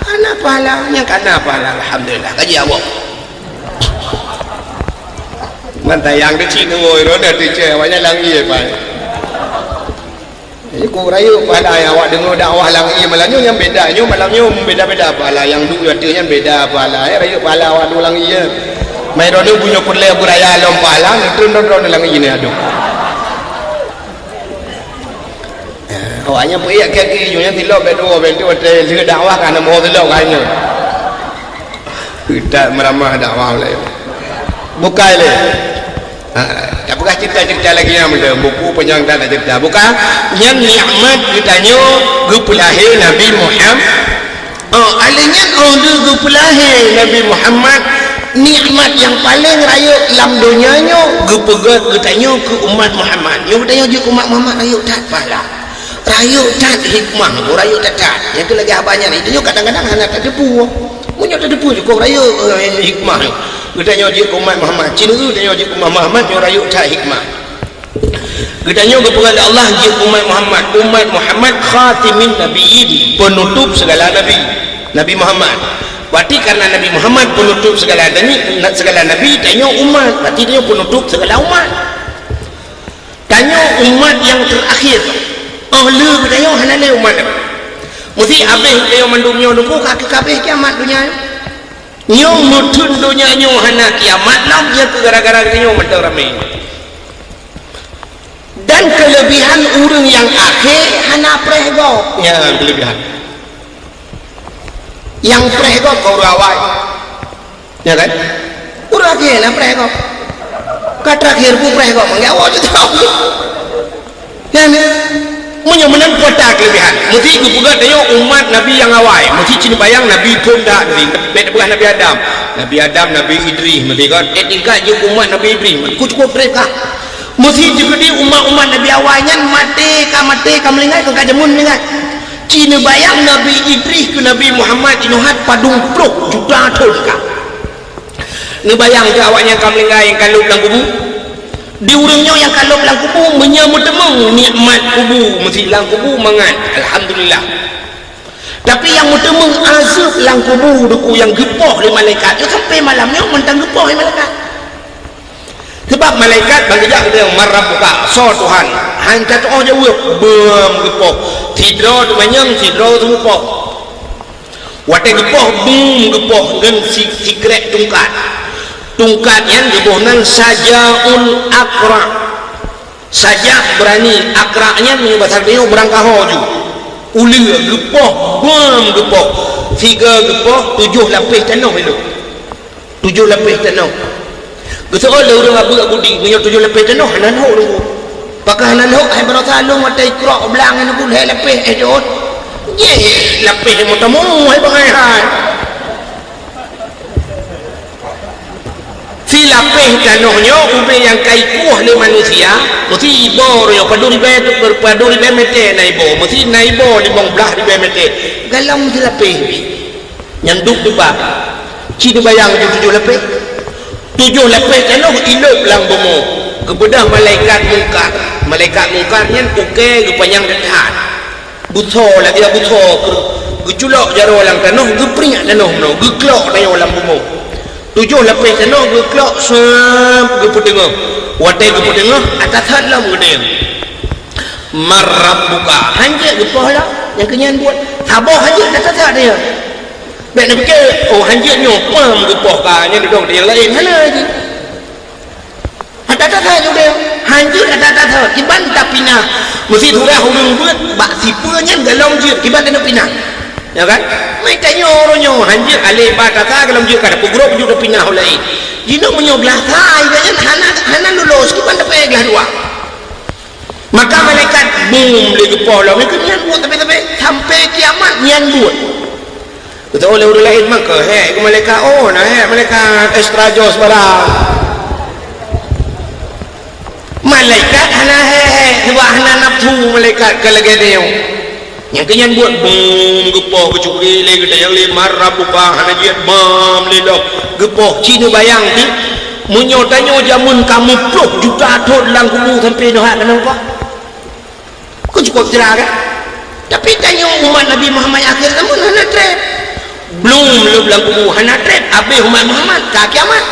hana pahala. Nyang ka na pahala, alhamdulillah. Kaji awak. Mantayang di sinoe, roda teucé awaknyan lam ié pai. Jadi ku rayeuk pahala nyang awak deungoe dakwah lam ié malam nyoe nyang beda. Nyoe malam nyoe beda-beda pahala, nyang duek ateueh nyan beda pahala. Eh, rayeuk pahala awak duek lam ié. Mai droeneuh bunoe peureulée beuraya lom pahala, ngon droeneuh lam ié nyan adoh. Eh, awaknyan peuék kaki nyoe nyan silop bek dua, bek tu watée lheueh dakwah ka na moh silop ka nyoe. Ustaz meuramah dakwah ulée. Bukai lé. Ha, tak peugah cerita-cerita lagi nyang meunan. Buku panyang tak nak cerita. Bukai, nyan nikmat geutanyoe geupeulahé Nabi Muhammad. Oh, alèh nyan oh lheueh geupeulahé Nabi Muhammad, nikmat nyang paleng rayeuk lam donya nyoe geupeugöt geutanyoe keu umat Muhammad. Nyoe geutanyoe jeuet keu umat Muhammad rayeuk that pahala. Rayeuk that hikmah, rayeuk that-that. Nyang keu lagèe haba nyan, tanyoe kadang-kadang hana tateupeue. Meunyoe tateupeue cukôp rayeuk, eh, hikmah. Geutanyoe jeuet keu umat Muhammad, ci neueu tanyoe jeuet keu umat Muhammad, nyoe rayeuk that hikmah. Geutanyoe geupeugah lé Allah jeuet keu umat Muhammad, umat Muhammad khatimin nabiyyin, penutup segala nabi. Nabi Muhammad. Berarti karena Nabi Muhammad penutup segala nabi, segala nabi, tanyoe umat, berarti tanyoe penutup segala umat. Tanyoe umat nyang teurakhir. Oh lheueh geutanyoe hana lé umat. Meusti abéh geutanyoe mandum nyoe nunggu ka keu abéh kiamat donya nyoe. Nyoe meuteun donya nyoe hana kiamat lom, nyan keuh gara-gara geutanyoe mantong ramé. Dan keulebihan ureueng nyang akhé hana preh gob. Nyan keulebihan. Nyang preh gob keu ureueng awai. Ya kan? Ureueng akhé na preh gob. Ka terakhir pun preh gob, manggé awak je tahu. Ya ni? Meunyoe meunan kuasa keulebihan. Meusti geupeugah tanyoe umat Nabi nyang awai. Meusti cit neubayang Nabi phon dak Nabi. Bèk neupeugah Nabi Adam. Nabi Adam, Nabi Idris, meusti kan? Eh, tingkat jeuet umat Nabi Idris. Ku cukup trép kah? Meusti jeuet umat-umat Nabi awai nyan maté, ka maté, ka meuninggai, ka, ka jameun meuninggai. Ci neubayang Nabi Idris keu Nabi Muhammad jinoe hat padum ploh juta thon ka. Neubayang keu awaknyan ka meuninggai nyang ka lhôb lam kubu. Di ureueng nyoe nyang ka lhôb lam kubu, meunyoe meuteumeung nikmat kubu, meusilang kubu mangat, alhamdulillah. Tapi nyang meuteumeung azeueb lam kubu, deungon nyang geupoh lé malaikat, nyoe sampai malam nyoe mantong geupoh lé malaikat. Sabab malaikat ban geujak geutanyong, "Man rabbuka?" Soe Tuhan? Han tatu'oh jaweueb, beuem geupoh. Sidroe teumanyong, sidroe teumeupoh. Watèe geupoh, beuem geupoh ngon si-, sikrek tungkat. Tungkat nyan geuboh nan sajaun aqra. Saja beurani, aqra nyan meunyoe basa geutanyoe beurangkaho ju. Uleue geupoh, beuem geupoh. Sigoe geupoh, tujoh lapéh tanoh ilôh. Tujoh lapéh tanoh. Geuseuôt lé ureueng abeuk Budi, meunyoe tujoh lapéh tanoh hana lhôk Teungku. Pakon hana lhôk, hai baroesa lôn watèe ikrok blang ngon Teungku lhèe lapéh, eh, jeuet. Jih lapéh nyang meutamong, hai bangai hai. Silapéh tanoh nyoe ubé nyang ka ikueh lé manusia, meusti iboh roh nyoe padum ribèe, padum ribèe mètè na iboh, meusti na iboh limong blaih ribèe mètè. Galom silapéh pih. Nyan duek diba. Ci neubayang ju tujoh lapéh. Tujoh lapéh tanoh ilôb lam bumoe. Geubeudôh malaikat Mungkar. Malaikat Mungkar nyan ukèe geupanyang that-that. Beusoe lagèe beusoe geu-, geuculok jaroe lam tanoh, geupriek tanoh meunoe, geuklok tanoh lam bumoe. Tujoh lapéh tanoh geuklok, seup, geupeuteungoh. Watèe geupeuteungoh, ata that lom geude. "Man rabbuka?" Hanjeuet geupoh lah, nyang keu nyan buet. Saboh hanjeuet ata that nyan. Bèk neupike, "Oh, hanjeuet nyoe pam geupoh ka, nyan dudoe nyang laén." Hana jih. Ata that nyoe deh, hanjeuet ata that. Kiban tapinah. Meusti surah ureueng beuet, bak sipeue nyan galom jeuet, kiban tapinah. Ya kan? Meutanyoe uroe nyoe, hanjeuet alèh ba tasa galom jeuet ka tapeugrôp ju tapinah u laén. Jinoe meunyoe glah sa, nyan hana, hana lulus, kiban tapeuék glah dua. Maka malaikat bum lé geupoh lom, nyan buet tapi-tapi sampai kiamat nyan buet. Beutôi lé ureueng laén maka, "Hék, keu malaikat, oh, na hék malaikat extra jos barang." Malaikat hana hék-hék, sebab hana nafsu malaikat ka lagèe nyoe. Nyang keu nyan buet bum geupoh, geucukri lé, geutanyong lé, "Man rabbuka?" Hana jeuet bam lé lom. Geupoh, ci neubayang cit, meunyoe tanyoe jameun ka muplôh juta thon lam kubu sampoe nyoe hana mupoh. Kok cukup cerah kan? Tapi tanyoe umat Nabi Muhammad akhir zaman hana trép. Blum lom lam kubu hana trép, abéh umat Muhammad ka kiamat.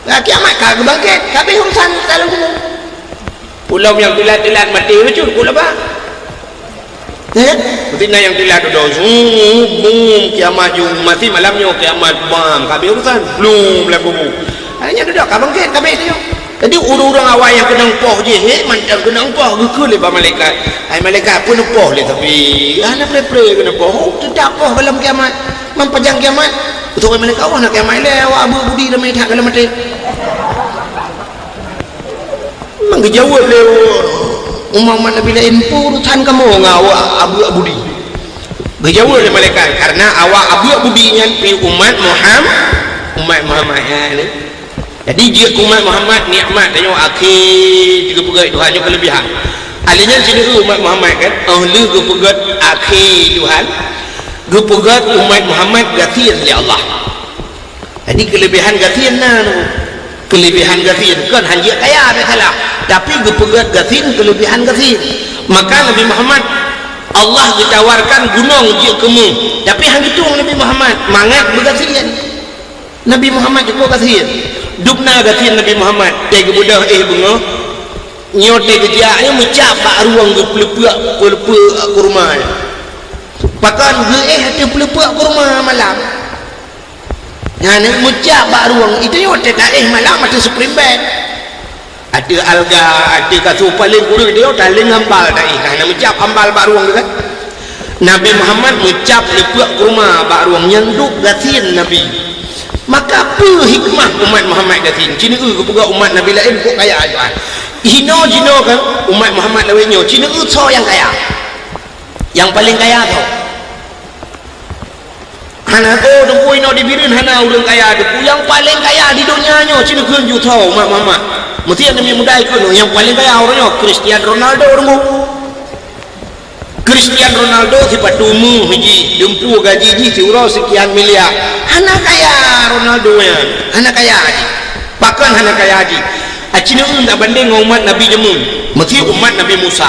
Ka kiamat ka geubangkét, ka abéh urusan dalam kubu. Ulôn nyang teulat-teulat maté bacut, ku laba. Ya kan? Meusti na nyang teulat dudoe, bum, kiamat ju, mati malam nyoe kiamat, bam, ka abéh urusan, blum lam kubu. Hanya dudoe ka bangkét, ka abéh nyoe. Jadi ureueng-ureueng awai nyang keunong poh jih, hé, mantong keunong poh, geukheun lé bak malaikat. Hai malaikat, peue neupoh lé tapi? Hana pre-pre keuneuk poh, teutap poh gohlom kiamat. Meupajan kiamat. Beutôi malaikat, "Oh, na kiamat lé, awak abeuk Budi ramé that gohlom maté." Memang geujaweueb lé umat-umat Nabi laén, "Peue urusan kamoe ngon awak abuek budi?" Geujaweueb lé malaikat, "Karena awak abuek budi nyan pih umat Muham-, umat Muhammad." Ha, ni. Jadi, jeuet keu umat Muhammad nikmat tanyoe akhé geupeugét Tuhan nyoe keulebihan. Alèh nyan sineuk umat Muhammad kan, óh lheueh geupeugét akhé Tuhan, geupeugét umat Muhammad gasien lé Allah. Jadi, keulebihan gasien na tu. Keulebihan gasien, kon han jeuet kaya, biasalah. Tapi geupeugét gasien, keulebihan gasien. Maka Nabi Muhammad, Allah geutawarkan gunong jeuet keu méuh. Tapi han geutueng Nabi Muhammad, mangat beugasien. Nabi Muhammad cukôp gasien. Dubna gasien Nabi Muhammad, teuh geubeudôh éh beungoh. Nyoe teuh geujak, nyoe meucab bak rueng geupeuleupeuk, peuleupeuk kurma nyan. Pakon geuéh ateueh peuleupeuk kurma malam. Nyan meucab bak rueng, itu nyoe teuh taéh malam ateueh spring bed. Ateueh alga, ateueh kasô, paléng kureueng itu nyoe taléng ambal taéh. Nah, na meucab ambal bak rueng tu kan. Nabi Muhammad meucab leupeuk kurma bak rueng nyan dub gasien Nabi. Maka peue hikmah umat Muhammad gasien? Sineuk geupeugah umat Nabi laén kok kaya aja. Hino jinoe kan umat Muhammad lawét nyoe, sineuk soe nyang kaya? Nyang paleng kaya soe? Hana, oh, Teungku, inoe di Bireuen hana ureueng kaya, Teungku. Nyang paleng kaya di donya nyoe, ci neukheun ju soe, mak, mak, mak. Meusti aneuk miet muda ikheun, nyang paleng kaya uroe nyoe, Cristiano Ronaldo, Teungku. Cristiano Ronaldo sipatu meuh jih, dumpeue gaji jih siuroe seukian miliar. Hana kaya Ronaldo nyan, hana kaya jih. Pakon hana kaya jih? Aci neuen tabandeng ngon umat Nabi jameun. Meusti umat Nabi Musa.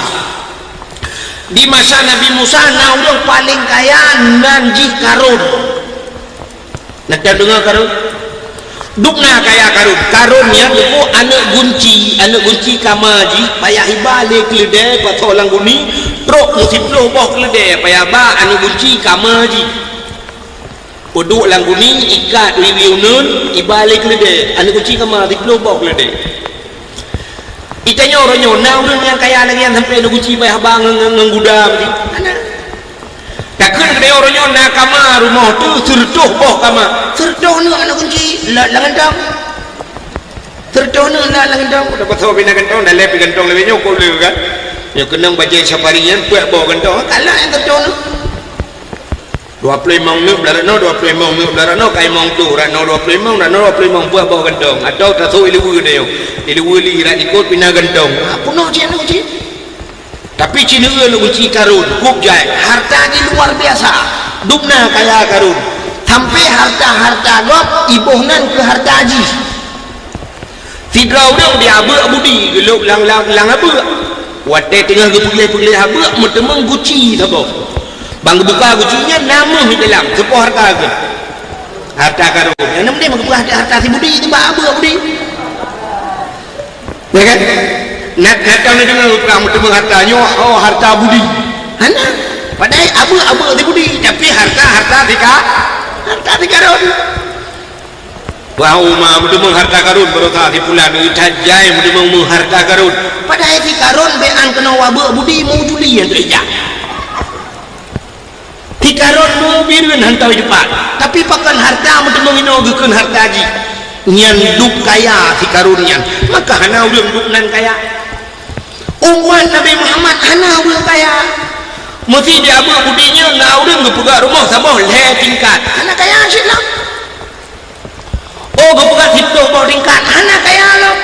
Di masa Nabi Musa na ureueng paleng kaya nan jih Karun. Na tadeungoe Karun? Dubna kaya Karun. Karun nyan teupeu aneuk gunci, aneuk gunci kama jih, payah iba lé keuleudée pasoe lam guni, trok meusiploh boh keuleudée, payah ba aneuk gunci kama jih. Peuduek lam guni, ikat wiwi uneuen, iba lé keuleudée, aneuk gunci kama siploh boh keuleudée. Itanyoe uroe nyoe, na ureueng nyang kaya lagée nyan sampoe aneuk gunci payah ba ngon, ngon, ngon gudam jih? Hana. Takheun keudeh uroe nyoe na kama rumoh tu sireutôh boh kama. Sireutôh aneuk, aneuk gunci, la-, lam gantong. Sireutôh aneuk na lam gantong. Udah pasoe pih na gantong, dah lheueh pih gantong lagée nyoe, kok le kan? Nyoe keunong bajée safari nyan, peuet boh gantong. Kalak nyang sireutôh aneuk. Dua ploh limong aneuk beularot noe, dua ploh limong aneuk beularot noe, ka limong ploh, rat noe dua ploh limong, rat noe dua ploh limong, peuet boh gantong. Atawa tasoe i Leue nyoe. I Leue li rat likot pih na gantong. Ah, peunoh cit aneuk gunci. Tapi ci neuen aneuk gunci Karun, kôb jai, harta jih luar biasa. Dubna kaya Karun. Sampoe harta-harta gob iboh nan keu harta jih. Sidroe ureueng di abeuk budi geulôb lam, lam, lam abeuk. Watée teungoh geupeugléh-peugléh abeuk, meuteumeung guci saboh. Ban geubuka guci nyan na meuh di dalam, seupôt harta geuh. Harta Karun. Nyang na meunan geupeugah harta si budi, tiba abeuk budi. Ya kan? Na, na tam na deungoe geupeugah meuteumeung harta nyoe, oh, harta budi. Hana. Padahai abeuk-abeuk si budi, tapi harta, harta si Ka-, harta si Karun. Wah, uma meuteumeung harta Karun, baroesa si pulan, ih, that jai meuteumeung harta Karun. Padahai si Karun bék an keunoe abeuk budi, meu juli nyang teurijak. Si Karun meu Bireuen hantom teupat, tapi pakon harta meuteumeung inoe geukheun harta jih. Nyan dub kaya si Karun nyan, maka hana ureueng dub nan kaya. Umat Nabi Muhammad hana ureueng kaya. Meusti di abeuk budi nyoe na ureueng geupeugah rumoh saboh lhée tingkat, hana kaya cit lom. Oh, geupeugah siploh boh tingkat, hana kaya lom.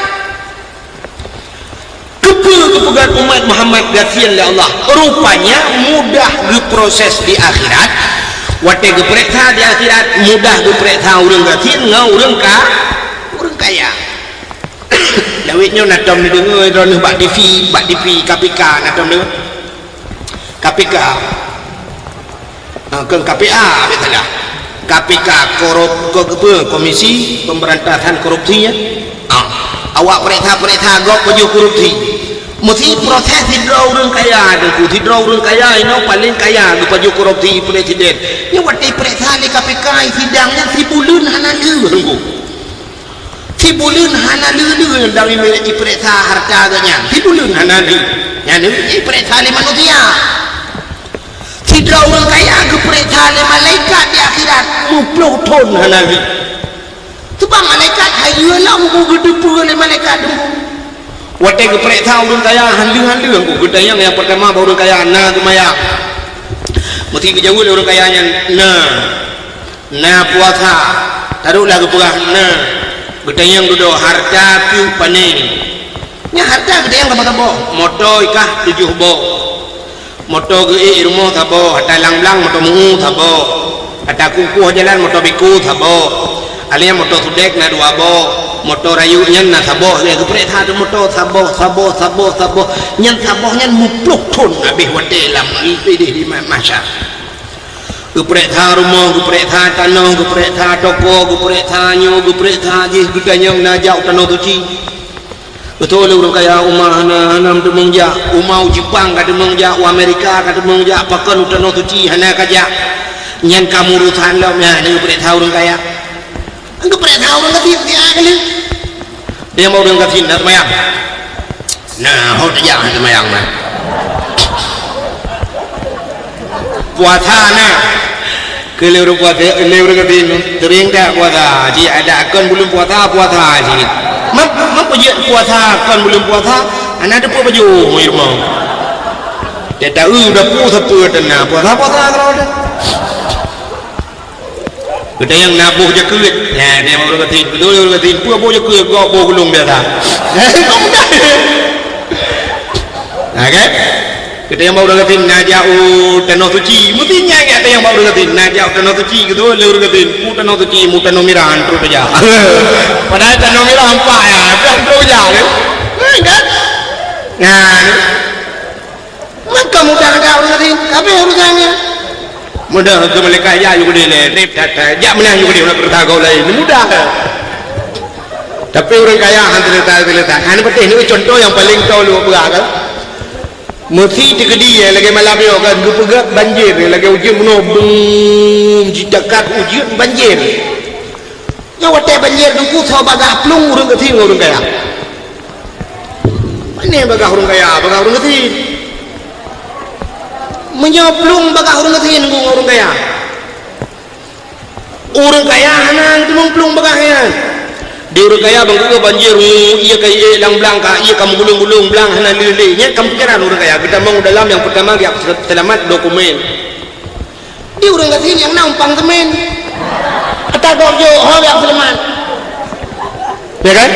Keupeue geupeugah umat Muhammad gasien lé Allah? Rupanya mudah geuproses di akhirat. Watée geupeuriksa di akhirat, mudah geupeuriksa ureueng gasien ngon ureueng ka-, ureueng kaya. Lawét nyoe na tom neudeungoe droeneuh bak T V, bak T V K P K na tom neudeungoe. K P K. Ha, kon K P A, biasalah. K P K, korup-, ko-, apa, Komisi Pemberantasan Korupsi, ya. Ha. Awak peuriksa-peuriksa gob pajoh korupsi. Meusti proses sidroe ureueng kaya, Teungku. Sidroe ureueng kaya inoe paleng kaya geupajoh korupsi presiden. Nyoe watée peuriksa lé K P K, sidang nyan sibuleuen hana lheueh, Teungku. Sibuleuen hana lheueh-lheueh nyang dang ipeuriksa harta geuh nyan. Sibuleuen hana lheueh. Nyan lheueh ipeuriksa lé manusia. Sidroe ureueng kaya geupeuriksa lé malaikat di akhirat, meuploh thon hana lheueh. Teuma malaikat hayeue lom ku geuteupeue lé malaikat teungku. Watée geupreh that ureuëng kaya, haleue-haleue ku geutanyong nyang peurtama bak ureuëng kaya, na seumayang? Meusti geujaweueb lé ureuëng kaya nyan, na. Na puasa. Taroklah geupeugah, na. Geutanyong dudoe, harta keuh pané? Nyan harta geutanyong saboh-saboh. Moto i kah tujoh boh. Moto geuék i rumoh saboh, ata lang-lang moto meu-ueh saboh, ata kukuh jalan moto biko saboh, alèh nyan moto sudek na dua boh, moto rayeuk nyan na saboh, lheueh geupreh that moto saboh, saboh, saboh, saboh. Nyan saboh nyan muplôh thon habéh watèe lam idéh di ma-, mahsyar. Geupreh that rumoh, geupreh that tanoh, geupreh that toko, geupreh that nyoe, geupreh that jih, geutanyong na jak u tanoh suci. Beutôi lé ureuëng kaya, uma hana, hana meuteumong jak, uma u Jepang ka teumong jak, u Amerika ka teumong jak, pakon u tanoh suci hana ka jak. Nyan ka meuurusan lom nyan, nyan geupreh that ureuëng kaya. Geupreh that ureuëng gasien, siat kali. Dia mau ureuëng gasien dak seumayang. Nah, ho tajak seumayang mah. Puasa na. Keu lé ureuëng puasa, lé ureuëng gasien, seuring that puasa. Ji ada kon buleuen puasa, puasa ji. Meup-, meupeujeuet puasa kon buleuen puasa, hana teupeu baju, ilmu. Dia tahu dah puasa, puasa teuna, puasa, puasa kalau ada. Geutanyong na boh jakeuet. Nah, dia mau ureuëng gasien. Beutôi ureuëng gasien. Peue boh jakeuet, gok boh gulong biasa. Nah, kan? Geutanyong bak ureuëng gasien, na jak u tanoh suci. Meusti nyan jak tanyong bak ureuëng gasien. Na jak u tanoh suci, geutanyong lé ureuëng gasien. Peue tanoh suci, mu tanoh mirah, han trok jak. Padahai tanoh mirah empat ya, dah trok jak, kan? Kan? Nah, maka mudah ada ureuëng gasien, habéh urusan nyan. Mudah keu malaikat jak yue keudéh lé, trép that-that. Jak meunan yue keudéh, na peureusa gob laén. Mudah. Tapi ureuëng kaya han teuleusai-teuleusai. Hana patéh, nyoe contoh nyang paleng tho lôn peugah kan. Meusi teukeudi, eh, lagée malam nyoe kan, geupeugöt banjir, lagée ujeuen bunoe, bum, jidakat ujeuen banjir. Nyoe watée banjir teungku, soe bagah plueng ureuëng gasien ngon ureuëng kaya? Pané bagah ureuëng kaya, bagah ureuëng gasien. Meunyoe plueng bagah ureuëng gasien ngon ureuëng kaya, ureuëng kaya hana teumong plueng bagah nyan. Di ureuëng kaya ban geukheun banjir, hu, ié ka ié lam blang ka, ié ka meugulong-gulong, blang hana le-le. Nyan ka pikiran ureuëng kaya. Geutamong dalam nyang peurtama geujak seulamat dokumen. Di ureuëng gasien nyang na umpang seumén. Ata gob jok, ho geujak seulamat. Ya kan?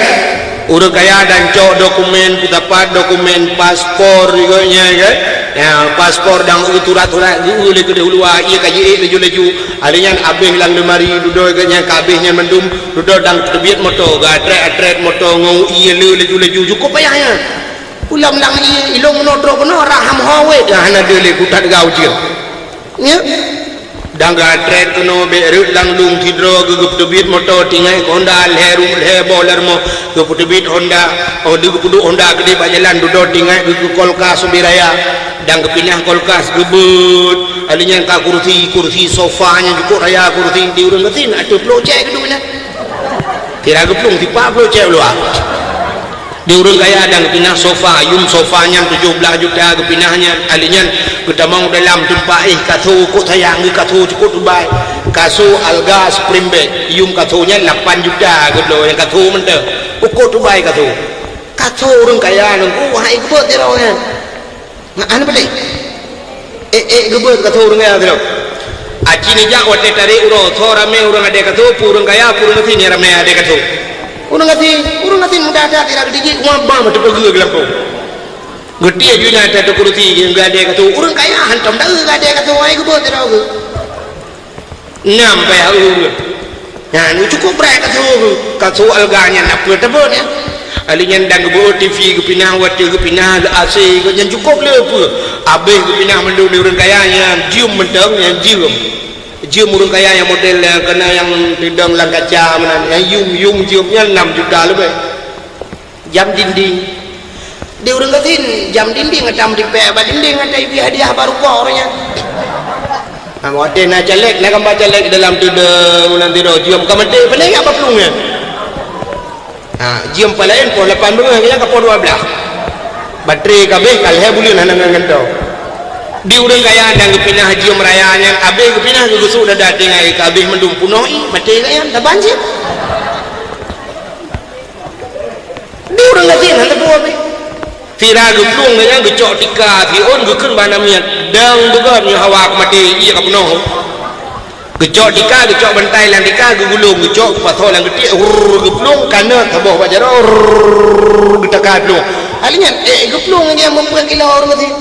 Ureuëng kaya dan cok dokumen, peusapat dokumen, paspor, geuh nyan kan? Ya, paspor dan surat-surat geuh lé keudéh u luwa, ié ka jiék laju-laju. Alèh nyan abéh lam lemari, dudoe geuh nyan ka abéh nyan mandum, dudoe dan teubiet moto, geuatrét-atrét moto ngon ié le laju-laju, cukup payah nyan. Ulam lam ié, ilong meunoe trok keunoe, raham ho wét, hana deuh lé kutat gau jeuet. Nyan. Dan geuatrét keunoe bék rhot lam lông sidroe geuh geupeuteubiet moto tinggai keu honda lhée ru-, lhée boh lam rumoh geupeuteubiet honda, oh, lheueh geupeuduek honda keudéh bak jalan dudoe tinggai geuh keu kulkas ubé raya dan geupinah kulkas geubeuet. Alèh nyan ka kursi, kursi sofa nyang cukôp raya kursi di ureuëng gasien ateueh ploh cék geuduek nyan. Kira geuplueng sipat ploh cék u luwa. Di ureuëng kaya dan geupinah sofa, yum sofa nyan tujoh blaih juta geupinah nyan, alèh nyan geutamong dalam teumpat éh kaso, kok sayang geuh kaso cukôp tubai. Kaso alga spring bed, yum kaso nyan lapan juta geubloe nyang kaso mantong. Ukot tubai kaso. Kaso ureuëng kaya nyan, oh, hai geubeuet sidroe nyan. Nyan, hana peudeh. Eh, eh, geubeuet kaso ureuëng kaya sidroe. Aci neujak watée tarek uroe, soe ramé ureuëng adé kaso, peue ureuëng kaya, peue ureuëng gasien nyang ramé adé kaso. Ureuëng gasien, ureuëng gasien mudah that, tidak geutijik, uang bang teupeugeu geulampôh. Geutiek jih na ata kursi geuadé kaso, ureuëng kaya hantom daeu geuadé kaso, hai geubeuet sidroe geuh. Nam payah ureuëng. Nyan, cukôp brat kaso, kaso alga nyan na peue teubeuet nyan. Alèh nyan dan geubeuet T V geupinah, watèe geupinah A C, nyan cukôp le peue. Abéh geupinah mandum lé ureuëng kaya nyan, jeuem mantong nyan jeuem. Jeuem ureuëng kaya nyang model nyang keunan nyang teudong lam kaca meunan, nyang yum-yum jeuem nyan nam juta leubeh. Jam dinding. Di ureuëng gasien, jam dinding ata meutipék bak dinding ata ibi hadiah bak rukok ureuëng nyan. Ha, watèe na caleg, na gambar caleg dalam teudong, meunan sidroe, jeuem ka maté, pane jak bak plueng nyan. Ha, jeuem palaén poh lapan beungoh, nyan ka poh dua blaih. Baterai ka abéh, ka lhée buleuen hana ngon gantoe. Di ureuëng kaya dan geupinah jeuem raya nyan, abéh geupinah geugeusuk dada tinggai ka abéh mandum punoh ié, maté gaya, taban cit. Ureuëng gasien hana teupeu pih. Sira geuplueng geuh nyan geucok tika siôn geukheun bak aneuk miet, dang beugöt nyoe hawa keu maté, ié ka peunoh. Geucok tika, geucok bantai lam tika, geugulong, geucok geupasoe lam geutiek, rrrr, geuplueng, kanöt saboh bak jaroe, rrrr, geutaka plueng. Hal nyan, eh, geuplueng nyan meupeuet kilo ureuëng gasien.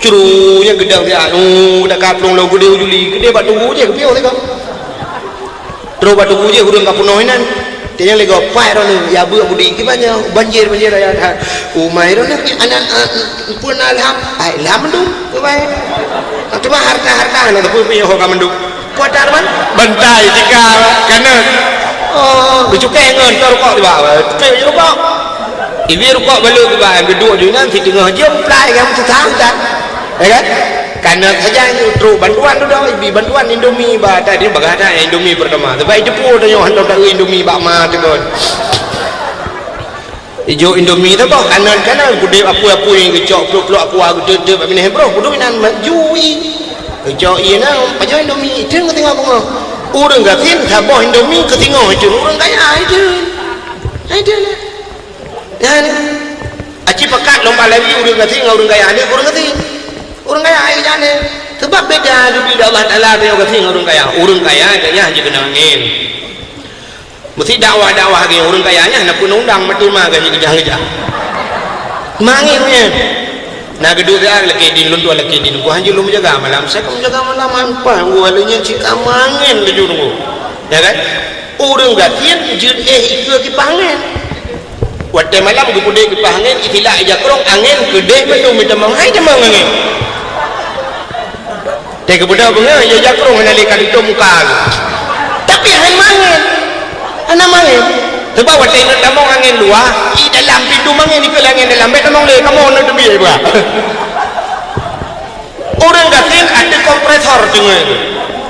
Curu nyang geudang siat, oh, dak ka plueng lom keudeh u Juli, keudeh bak tugu jih, keupiôh sigoe. Troh bak tugu jih, ureuëng ka peunoh inan. Tanyong lé gob, "Pai droeneuh, ya beuet budi, kiban nyoe, banjir, banjir raya that." "Oh, mai droeneuh, aneuk, eh, peue na ilham?" "Ai, ilham mandum, kiban. Cuma harta-harta, na teupeu pih ho ka mandum." Kuat that, Man? Bantai tika, kanöt. Oh, geucukée ngon, tôh rukok tiba. Cukée rukok. Ibi rukok balu tiba, geuduek ju inan, siteungoh jeuem, plai, nyang susah, susah. Ya kan? Kanöt saja, trok bantuan tu dah, ibi bantuan Indomie, ba, tadi bagah dah Indomie pertama. Sebab itu pun dah nyoh hantom tak Indomie bak ma tu kan. Ijok Indomie saboh, kanöt-kanöt, geudeuk apui-apui, geucok pluek-pluek aqua, geuteuk-teuk bak binéh broh, kudu inan jui. Geucok ié na, pajoh Indomie, itu geutinggai bungoh. Ureuëng gasien saboh Indomie keusingoh itu, ureuëng kaya itu. Itu lah. Nyan. Aci pakat lomba lari ureuëng gasien ngon ureuëng kaya, ada ureuëng gasien. Ureuëng kaya, ayo jadi. Sebab beda dudoe di Allah Taala, ureuëng gasien ngon ureuëng kaya. Ureuëng kaya, kaya hana keunong angén. Meusti dakwah-dakwah lagée ureuëng kaya nyan, na peue undang maté ma gaji keujah-keujah. Mangén nyan. Na geuduek siat lakée dien, lôn tuan lakée dien, geuh hanjeuet lôn meujaga malam. Saya ka meujaga malam, han paih, geuh lé nyan cit ka mangén laju nunggu. Ya kan? Ureuëng gasien jeuet éh ikeue kipah angén. Watée malam geupeudeh kipah angén, itilak ija krong, angén keudeh mandum itamong, hai tamong angén. Teuh geubeudôh beungoh, ya jakrong hana lé ka tutup muka. Tapi hana mangén. Hana mangén. Sebab watée inong tamong angén luwa, di dalam pintu mangén, dikeue angén dalam, bék tamong lé, kamoe na teubiet bah. Ureuëng gasien ada kompresor teungoh.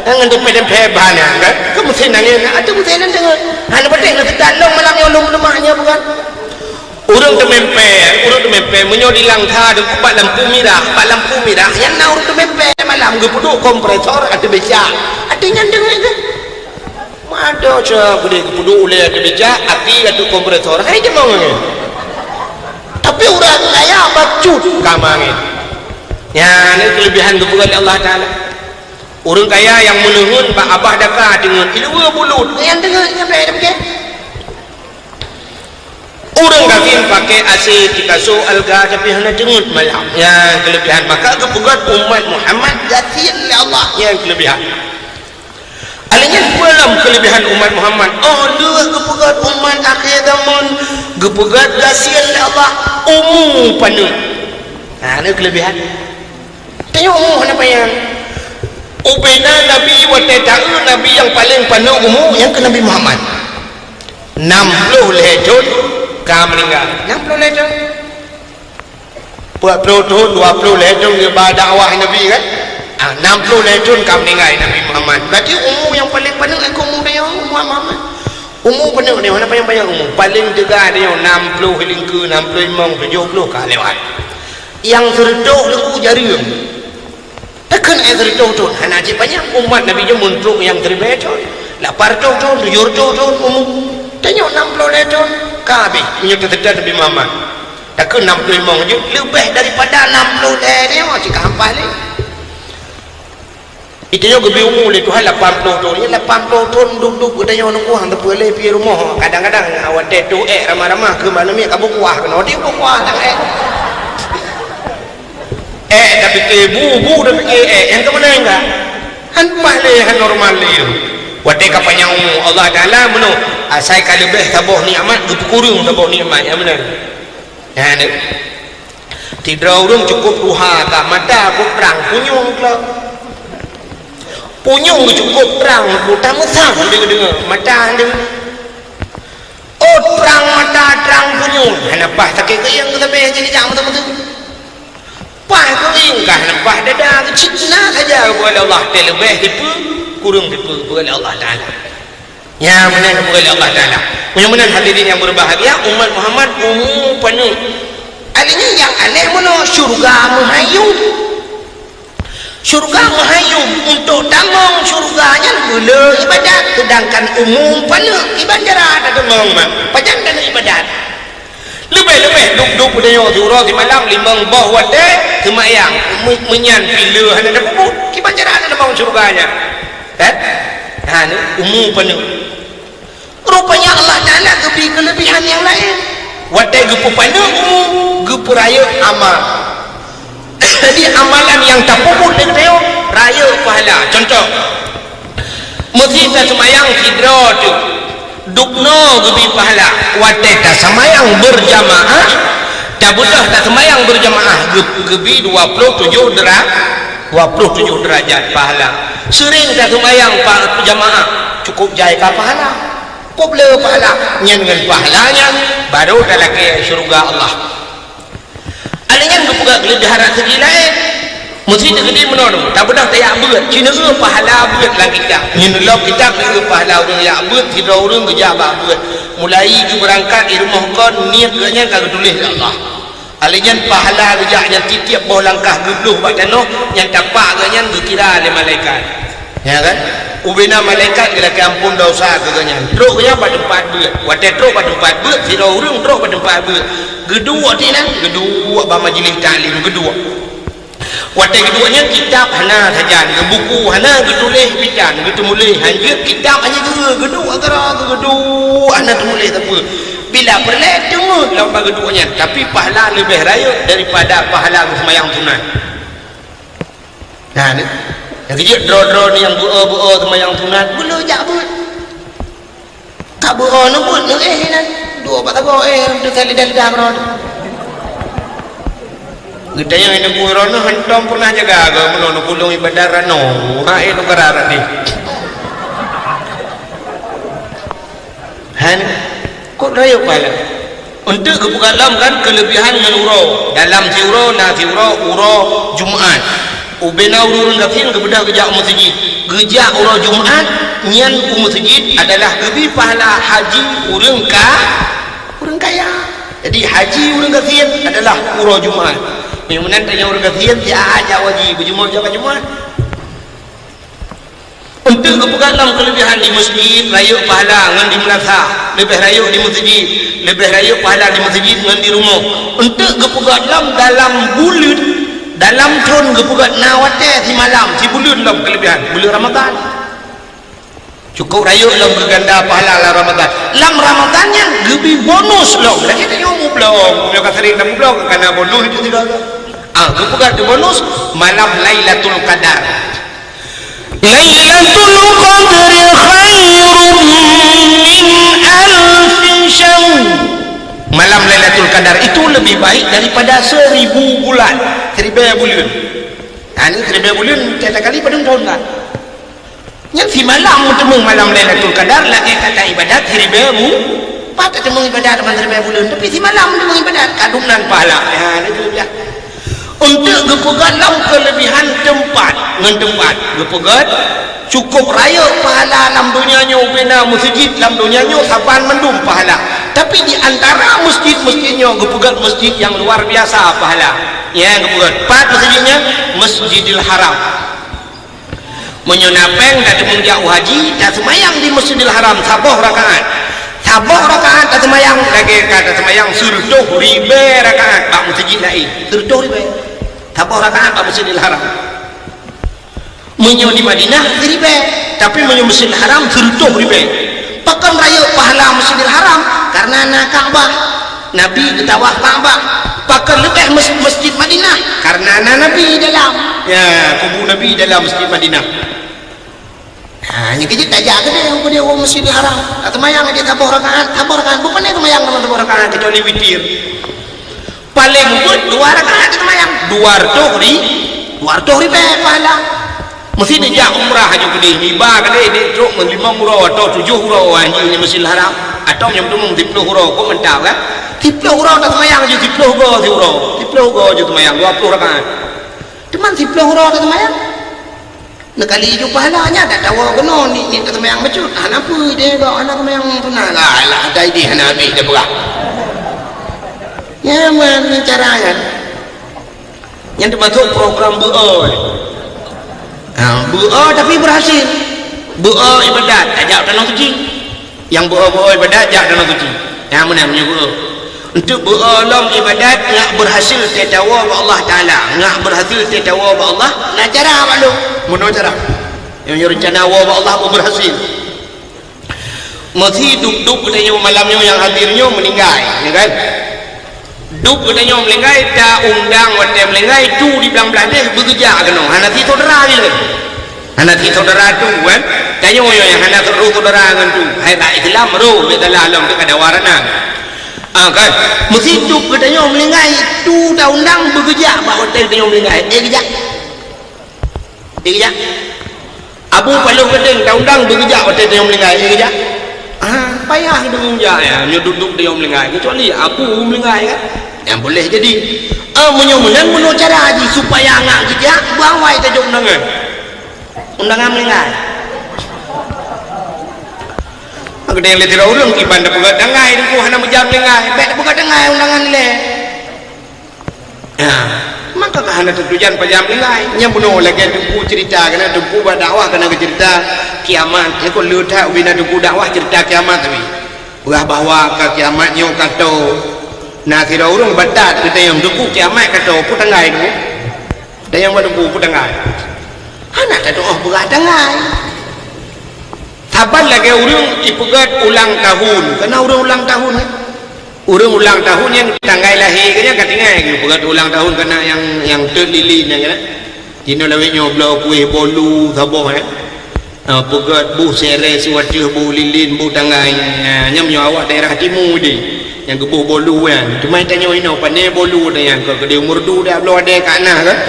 Ngon dempé-dempé ban nyan, kan? Ke mesin angén, ada mesin nyan teungoh. Hana beuteh na teuka lom malam nyoe lom leumah nyoe bukan? Ureuëng teumeumpé, ureuëng teumeumpé, meunyoe di Langsa teungku bak lampu mirah, bak lampu mirah, nyan na ureuëng teumeumpé malam geupeuduek kompresor ateueh becak. Ateueh nyan deungoe teuh. Mado cok keudeh geupeuduek ulée ateueh becak, api ateueh kompresor. Hai jeumong nyan. Tapi ureuëng kaya bacut ka mangén. Nyan keulebihan geupeugah lé Allah Taala. Ureuëng kaya nyang meuneuheun bak abah daka deungon ileue bulut. Nyan deungoe nyan bèk. Ureuëng gasien pakai A C di kasô alga tapi hana teungeut malam. Nyan keulebihan maka geupeugöt umat Muhammad gasien lé Allah. Nyan keulebihan. Alèh nyan peue lom keulebihan umat Muhammad? Oh lheueh geupeugöt umat akhé zaman, geupeugöt gasien lé Allah, umu paneuk. Nah, nyan keulebihan. Tanyoe umu hana panyang. Ubena Nabi watèe taeu Nabi nyang paleng paneuk umu nyang keu Nabi Muhammad. Nam ploh lhèe thôn ka meuninggai. Nam ploh lhèe thôn. Peuet ploh thôn, dua ploh lhèe thôn geuba dakwah Nabi kan? Ah, nam ploh lhèe thôn ka meuninggai Nabi Muhammad. Berarti umu nyang paleng paneuk nyang keu umu tanyoe Muhammad. Umu paneuk nyoe hana panyang-panyang umu. Paleng teuga nyoe nam ploh lingkeu, nam ploh limong, tujoh ploh ka lewat. Nyang seureutôh lingkeu jareueng. Takheun nyang seureutôh thôn hana cit panyang, umat Nabi nyoe meutrok nyang siribèe thôn, lapan reutôh thôn, tujoh reutôh thôn umu. Tanyoe nam ploh lhèe thôn ka habéh meunyoe teuseutôt Nabi Muhammad. Takheun nam ploh limong jeuet, leubeh daripada nam ploh lhèe nyoe cit ka hampa lé. Di tanyoe geubri umu lé Tuhan lapan ploh thôn. Nyan lapan ploh thôn duek-duek geutanyoe nunggu han teupeu lé pih rumoh. Kadang-kadang watèe toh èk ramah-ramah keu malam nyoe ka beukuah keunoe di beukuah lam èk. Èk tapike bu, bu tapike èk, nyang keumeunang ka. Han paih lé, han normal lé. Watèe ka panyang umu Allah Taala meunoe, asai ka leubeh saboh nikmat geupeukureueng saboh nikmat nyang meunan. Nyan deuh. Sidroe ureueng cukôp tuha ka, mata cukôp trang, punyueng keuh. Punyueng cukôp trang, buta meusang deungoe-deungoe, mata deungoe. Oh, trang mata, trang punyueng, hana paih sakét keuieng keu sabe, jadi jak meuteumé. Paih keuieng ka hana paih dada, cit na saja geupeugah lé Allah, teuleubeh tipe, kureueng tipe geupeugah lé Allah Taala. Nyan meunan geupeugah lé Allah Taala. Meunyoe meunan hadirin yang berbahagia, umat Muhammad umu paneuk. Artinya nyang aneh meunoe syurga meuhayum. Syurga meuhayum, untuk tamong syurga nyan beuleu ibadat, sedangkan umu paneuk kiban cara tatamong mah, pajan taneuk ibadat. Leubeh-leubeh duek-duek peutanyoe siuroe simalam limong boh watée seumayang, me-, meunyan pih le hana tapeubuet, kiban cara hana tamong syeuruga nyan. Kan? Ha, ni umu paneuk. Rupanya Allah Taala geubri keuleubihan nyang laén. Watée geupeupaneuk umu, geupeurayeuk amal. Jadi amalan nyang tapeubuet lé geutanyoe rayeuk pahala. Contoh, meusi taseumayang sidroe teuk, dubnoe geubri pahala. Watée taseumayang beurjamaah, tabeudôh taseumayang beurjamaah geu-, geubri dua ploh tujoh dera-, dua ploh tujoh deurajat pahala. Seuring taseumayang pa-, jamaah, cukup jai ka pahala. Cukup le pahala. Nyan ngon pahala nyan baru talakée syeuruga Allah. Alèh nyan geupeugah keuleubeh rhot seugi laén. Meusi teukeudi meunoe, tabeudôh tajak beuet, ci neueu pahala beuet lam kitab. Nyoe lom kitab neueu pahala ureuëng jak beuet, sidroe ureuëng geujak bak beuet. Mulai geubeurangkat di rumoh kon, niet geuh nyan ka geutuléh lé Allah. Alèh nyan pahala geujak nyan tieb-tieb boh langkah geubloh bak tanoh, nyan tapak geuh nyan geukira lé malaikat. Ya kan? Ubena malaikat geulakée amphon desya keu geuhnyan. Trok geuhnyan bak teumpat beuet. Watée trok bak teumpat beuet, sidroe ureuëng trok bak teumpat beuet. Geuduek di nan, geuduek bak majlis taklim, geuduek. Watée geuduek nyan kitab hana sajan, geubuku hana geutuléh bidan, geuteumuléh hanjeuet kitab hanya geu-, geuduek keudroe geuduek hana teumuléh sapeue. Bila peureulée teungeut lom bak geuduek nyan, tapi pahala leubeh rayeuk daripada pahala geuseumayang sunat. Nah, ni. Nyang keujeuet droe-droe ni nyang beu-o-beu-o seumayang sunat, beu le jak beuet. Ka beu-o neubeuet neuéh inan. Dua bak sagoe éh, teuka lidah-lidah keudroe. Geutanyoe inan beu droe nyoe hantom peunah jaga, meunoe neukulong ibadat rano. Ha, éh, nukara rati. Hai, kok rayeuk pahala? Eunteuk geupeugah lom kan keuleubihan ngon uroe. Dalam siuroe na siuroe uroe Jumat. Ubena ureuëng gasien geubeudôh geujak u meuseujid. Geujak uroe Jumat, nyan u meuseujid adalah geubri pahala haji ureuëng ka-, ureuëng kaya. Jadi haji ureuëng gasien adalah uroe Jumat. Meunyoe meunan tanyoe ureuëng gasien, siat jak haji, beujumat jak Jumat. Eunteuk geupeugah lom keuleubihan di meuseujid, rayeuk pahala ngon di meulasah, leubeh rayeuk di meuseujid, leubeh rayeuk pahala di meuseujid ngon di rumoh. Eunteuk geupeugah lom dalam buleuen, dalam thon geupeugah na watée simalam, sibuleuen lom keuleubihan, buleuen Ramadhan. Cukup rayeuk lom geuganda pahala lam Ramadhan. Lam Ramadhan nyan geubri bonus lom. Lagée tanyoe mublong, meunyoe ka sering tamublong, ka na bonus itu tidak ada. Ah, geupeugah di bonus malam Lailatul Qadar. Lailatul Qadri khairum min alfi syahr. Malam Lailatul Qadar itu lebih baik daripada seribu bulan, siribée buleuen. Ha, ni siribée buleuen, tiep-tiep kali padum thon kan? Nyan simalam meuteumé malam Lailatul Qadar, lagée ka taibadat siribée bu-, pat tateumé ibadat ban siribée buleuen, tapi simalam meuteumé ibadat, ka dumnan pahala. Ha, ni tu ya. Eunteuk geupeugah lom keuleubihan teumpat ngon teumpat, geupeugah cukup rayeuk pahala lam donya nyoe, ubena meuseujid lam donya nyoe saban mandum pahala. Tapi di antara meuseujid-meuseujid nyoe geupeugah meuseujid nyang luar biasa pahala. Nyang geupeugah pat meuseujid nyan, Masjidil Haram. Meunyoe na péng tateumé jak u haji, taseumayang di Masjidil Haram saboh rakaat. Saboh rakaat taseumayang lagée ka taseumayang sireutôh ribée rakaat bak meuseujid laén. Sireutôh ribée. Saboh rakaat bak Masjidil Haram. Meunyoe di Madinah siribée, tapi meunyoe Masjidil Haram sireutôh ribée. Pakon rayeuk pahala Masjidil Haram? Karena na Ka'bah. Nabi geutawaf Ka'bah. Pakon leubeh mes-, Masjid Madinah? Karena na Nabi dalam. Ya, kubu Nabi dalam Masjid Madinah. Ha, nyan keuh jeuet tajak keudeh, keudeh u Masjidil Haram. Taseumayang jih saboh rakaat, saboh rakaat. Bukon seumayang saboh rakaat, kecuali witir. Paleng beuet dua rakaat taseumayang. Dua reutôh ri-, dua reutôh ribée pahala. Meusi neujak umrah aju keudeh, iba keudeh, dek trok meulimong uroe atau tujoh uroe haji di Masjidil Haram. Atau nyang teumong siplôh uroe, kok mantap kan? Siplôh uroe taseumayang aju siplôh go siuroe. Siplôh go aju seumayang, dua ploh rakaat. Teuma siplôh uroe taseumayang. Neukali ju pahala nyan, dak tawoe keunoe, ni, ni taseumayang bacut. Hana peue deh, bak hana seumayang sunat. Lah, lah, dai deh hana habéh dah beurah. Nyan, nyan cara nyan. Nyan teumasok program beu-o. Ha, beu-o tapi berhasil. Beu-o ibadat, tajak tanoh suci. Nyang beu-o-beu-o ibadat, jak tanoh suci. Nyan meunan meunyoe beu-o. Untuk beualom ibadat ngak berhasil teuh tawoe bak Allah Taala, ngak berhasil teuh tawoe bak Allah, na cara bak lôn. Meunoe cara. Nyang rencana woe bak Allah berhasil. Meusi dub-dub geutanyoe malam nyoe nyang hadir nyoe meuninggai, ya kan? Dub geutanyoe meuninggai, ta undang watée meuninggai tu di blang blaih deh beugeujak keunoe. Hana si saudara jih lé. Hana si saudara tu kan? Tanyoe nyoe nyang hana roh saudara ngon tu. Hai bak Islam roh beda lah lom teuka dawa rana. Ah kan? Meusi dub geutanyoe meuninggai tu ta undang beugeujak bak watée geutanyoe meuninggai. Eh geujak. Geujak. Abu Paloh Gadeng ta undang beugeujak watée tanyoe meuninggai, geujak. Ah, payah deungon jak ya, nyoe dub-dub tanyoe meuninggai, kecuali abu meuninggai kan. Nyang boleh jadi. Ah, meunyoe meunan meunoe cara jih supaya ngak geujak, beuawai tajok undangan. Undangan meuninggai. Geudeh lé sidroe ureuëng kiban tapeugah tanggai, Teungku hana meujam meuninggai, bék tapeugah tanggai undangan lé. Ya, maka ka hana teutujan pajan meuninggai. Nyang bunoe lagée Teungku ceurita, keunan Teungku bak dakwah keunan geuceurita kiamat. Nyan kon le that ubena Teungku dakwah ceurita kiamat tapi. Peugah bahwa ka kiamat nyoe ka toe. Na sidroe ureuëng batat geutanyong, "Teungku, kiamat ka toe, peue tanggai Teungku?" Tanyong bak Teungku, "Peue tanggai?" Hana tatuoh peugah tanggai. Saban lagée ureuëng ipeugét ulang tahun, keunan ureuëng ulang tahun, ya. Ureuëng ulang tahun nyan tanggai lahé geuh nyan ka tinggai geuh peugét ulang tahun keunan nyang, nyang teuk lilin nyan keunan. Jinoe lawét nyoe bloe kueh bolu saboh, ya. Ah, peugét boh sireh siwateueh boh lilin boh tanggai, ya, nyan meunyoe awak daerah timu deh. Nyang geuboh bolu nyan. Teuma tanyoe inoe pane bolu nyan ka keudeh meurdu dak bloe adé ka na kan.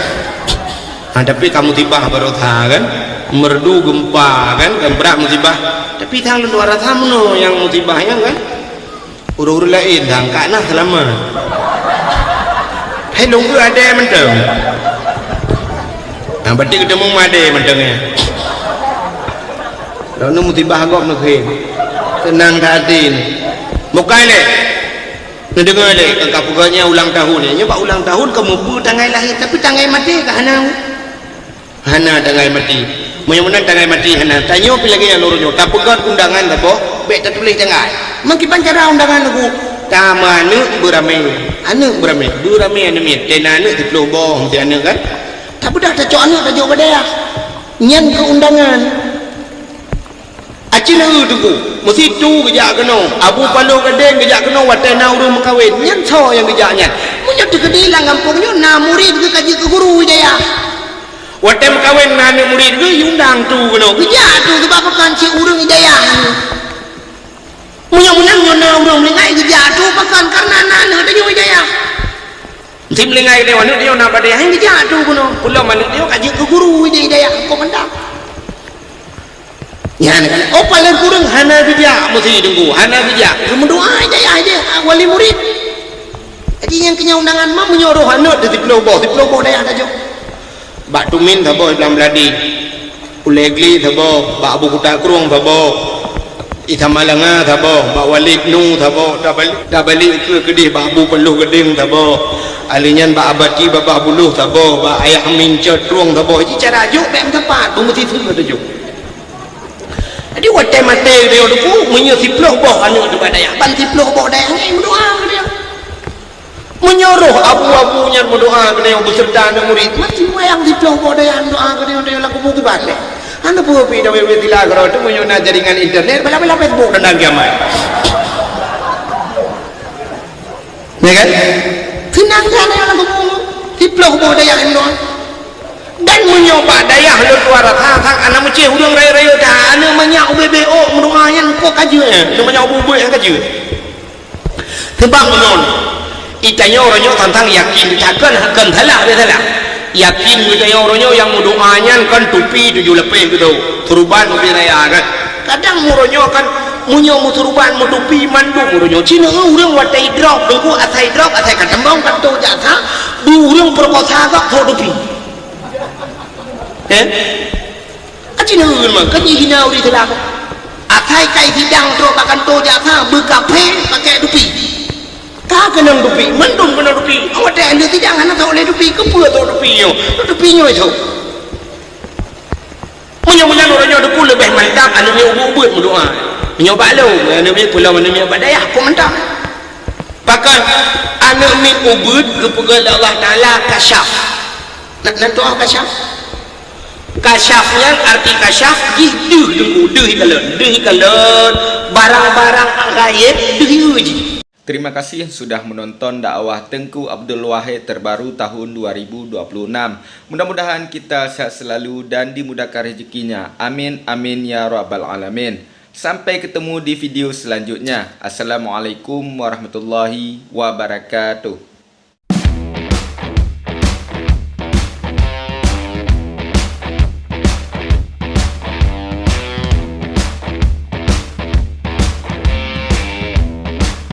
Ha, tapi ka musibah baroesa kan. Meurdu gempa kan, kan brat musibah. Tapi sang lôn rasa meunoe nyang musibah nyan kan. Ureuëng-ureuëng laén sang ka na seulamat. Hai lôn keu adé mantong. Nah, berarti geuteumu adé mantong ya. Lalu musibah gob nukhe. Tenang ka hati ni. Bukai lé. Neudeungoe lé, ka, ka peugah nyan ulang tahun nyan. Nyoe bak ulang tahun ka mupeue tanggai lahé, tapi tanggai maté ka hana. Hana tanggai maté. Meunyoe meunan tanggai maté hana. Tanyoe pih lagée nyan uroe nyoe. Tapeugét undangan saboh, bék tatuléh tanggai. Meukiban cara undangan lagu, tameuaneuk beuramé. Aneuk beuramé. Beuramé aneuk miet. Tena aneuk siplôh boh, meusti aneuk kan? Tapi dah tacok aneuk tajok bak dayah. Nyan keu undangan. Aci lheueh Teungku, meusitu geujak keunoe, Abu Paloh Gadeng geujak keunoe watée na ureuëng meukawen, nyan soe nyang geujak nyan? Meunyoe teukeudi lam gampông nyoe na murit geuh ka jeuet keu guru hidayah. Watée meukawen na aneuk murit geuh, jiundang tu keunoe, geujak tu sebab pakon cit ureuëng hidayah. Meunyoe meunan nyoe na ureuëng meuninggai geujak tu pakon kareuna na aneuk tanyoe hidayah. Meusti meuninggai tanyoe aneuk tanyoe na bak dayah, geujak tu keunoe, peulom aneuk tanyoe ka jeuet keu guru hidayah, kok mantap. Nyan kan, oh, paléng kureueng hana geujak meusi Teungku, hana geujak. Geumeudoá i dayah jih, ah, wali murit. Jadi nyang keu nyan undangan ma meunyoe roh aneuk di siplôh boh, siplôh boh dayah tajok. Bak Tumin saboh, Blang Beuladi. Ulée Gli saboh, bak Abu Kuta Krueng saboh. Isa Malanga saboh, bak Walid Nu saboh, tabalik, tabalik keu keudeh bak Abu Paloh Gadeng saboh. Ahli nyan bak Abati Babah Buloh saboh, bak Ayah Amin Cot Krueng saboh. Ji cara jok bék meusapat, beumeusiseue tajok. Jadi watée maté geutanyoe Teungku, meunyoe siplôh boh aneuk teuba dayah, ban siplôh boh dayah nyan meudoá keu geutanyoe. Meunyoe roh abu-abu nyan meudoá keu geutanyoe beuseureuta aneuk murit, meusti wayang siplôh boh dayah meudoá keu geutanyoe, geutanyoe lam kubu kiban lé. Hana peue pih dawé-wé sila keudroe teuh meunyoe na jaringan internet, bala-bala Facebook tandang kiamat. Ya kan? Seunang that nyan lam kubu, siplôh boh dayah meudoá. Dan meunyoe bak dayah lôn tuan rasa sang aneuk meucéh ureuëng rayeuk-rayeuk that, aneuk manyak ubé-bé ôk meudoá nyan kok ka jeuet, aneuk manyak ubé-bé nyan ka jeuet. Sebab meunan, i tanyoe uroe nyoe tantang yakin, takon, kon salah, beu salah. Yakin geutanyoe uroe nyoe nyang meudoá nyan kon tupi tujoh lapéh geutanyoe, suruban ubé raya kan. Kadang uroe nyoe kan, meunyoe meusuruban meutupi mandum uroe nyoe. Cina ureuëng watée idrop, Teungku asai drop, asai ka teumbong, ka tôh jak sa, di ureuëng peurekosa gak sok tupi. Eh? Ka cina ureuëng mah, ka jihina ureuëng Islam. Asai kai sidang trok bak kantô jak sa, beukafé pakai tupi. Ka keunong tupi, mandum keunong tupi. Watée aneuk sidang hana sok lé tupi, keupeue sok tupi nyoe? Tupi nyoe sok. Meunyoe meunan uroe nyoe Teungku leubeh mantap aneuk miet ubit-ubit meudoá. Meunyoe bak lôn, aneuk miet pulang aneuk miet bak dayah, kon mantap. Pakon Aneuk miet ubeut geupeugah lé Allah Taala kasyaf. Na, na tuah kasyaf? Kasyaf nyan arti kasyaf jih deuh teungku, deuh ikalon, deuh ikalon, barang-barang gaib deuh jih. Terima kasih sudah menonton dakwah Tengku Abdul Wahid terbaru tahun dua ribu dua puluh enam. Mudah-mudahan kita sehat selalu dan dimudahkan rezekinya. Amin, amin, ya rabbal alamin. Sampai ketemu di video selanjutnya. Assalamualaikum warahmatullahi wabarakatuh.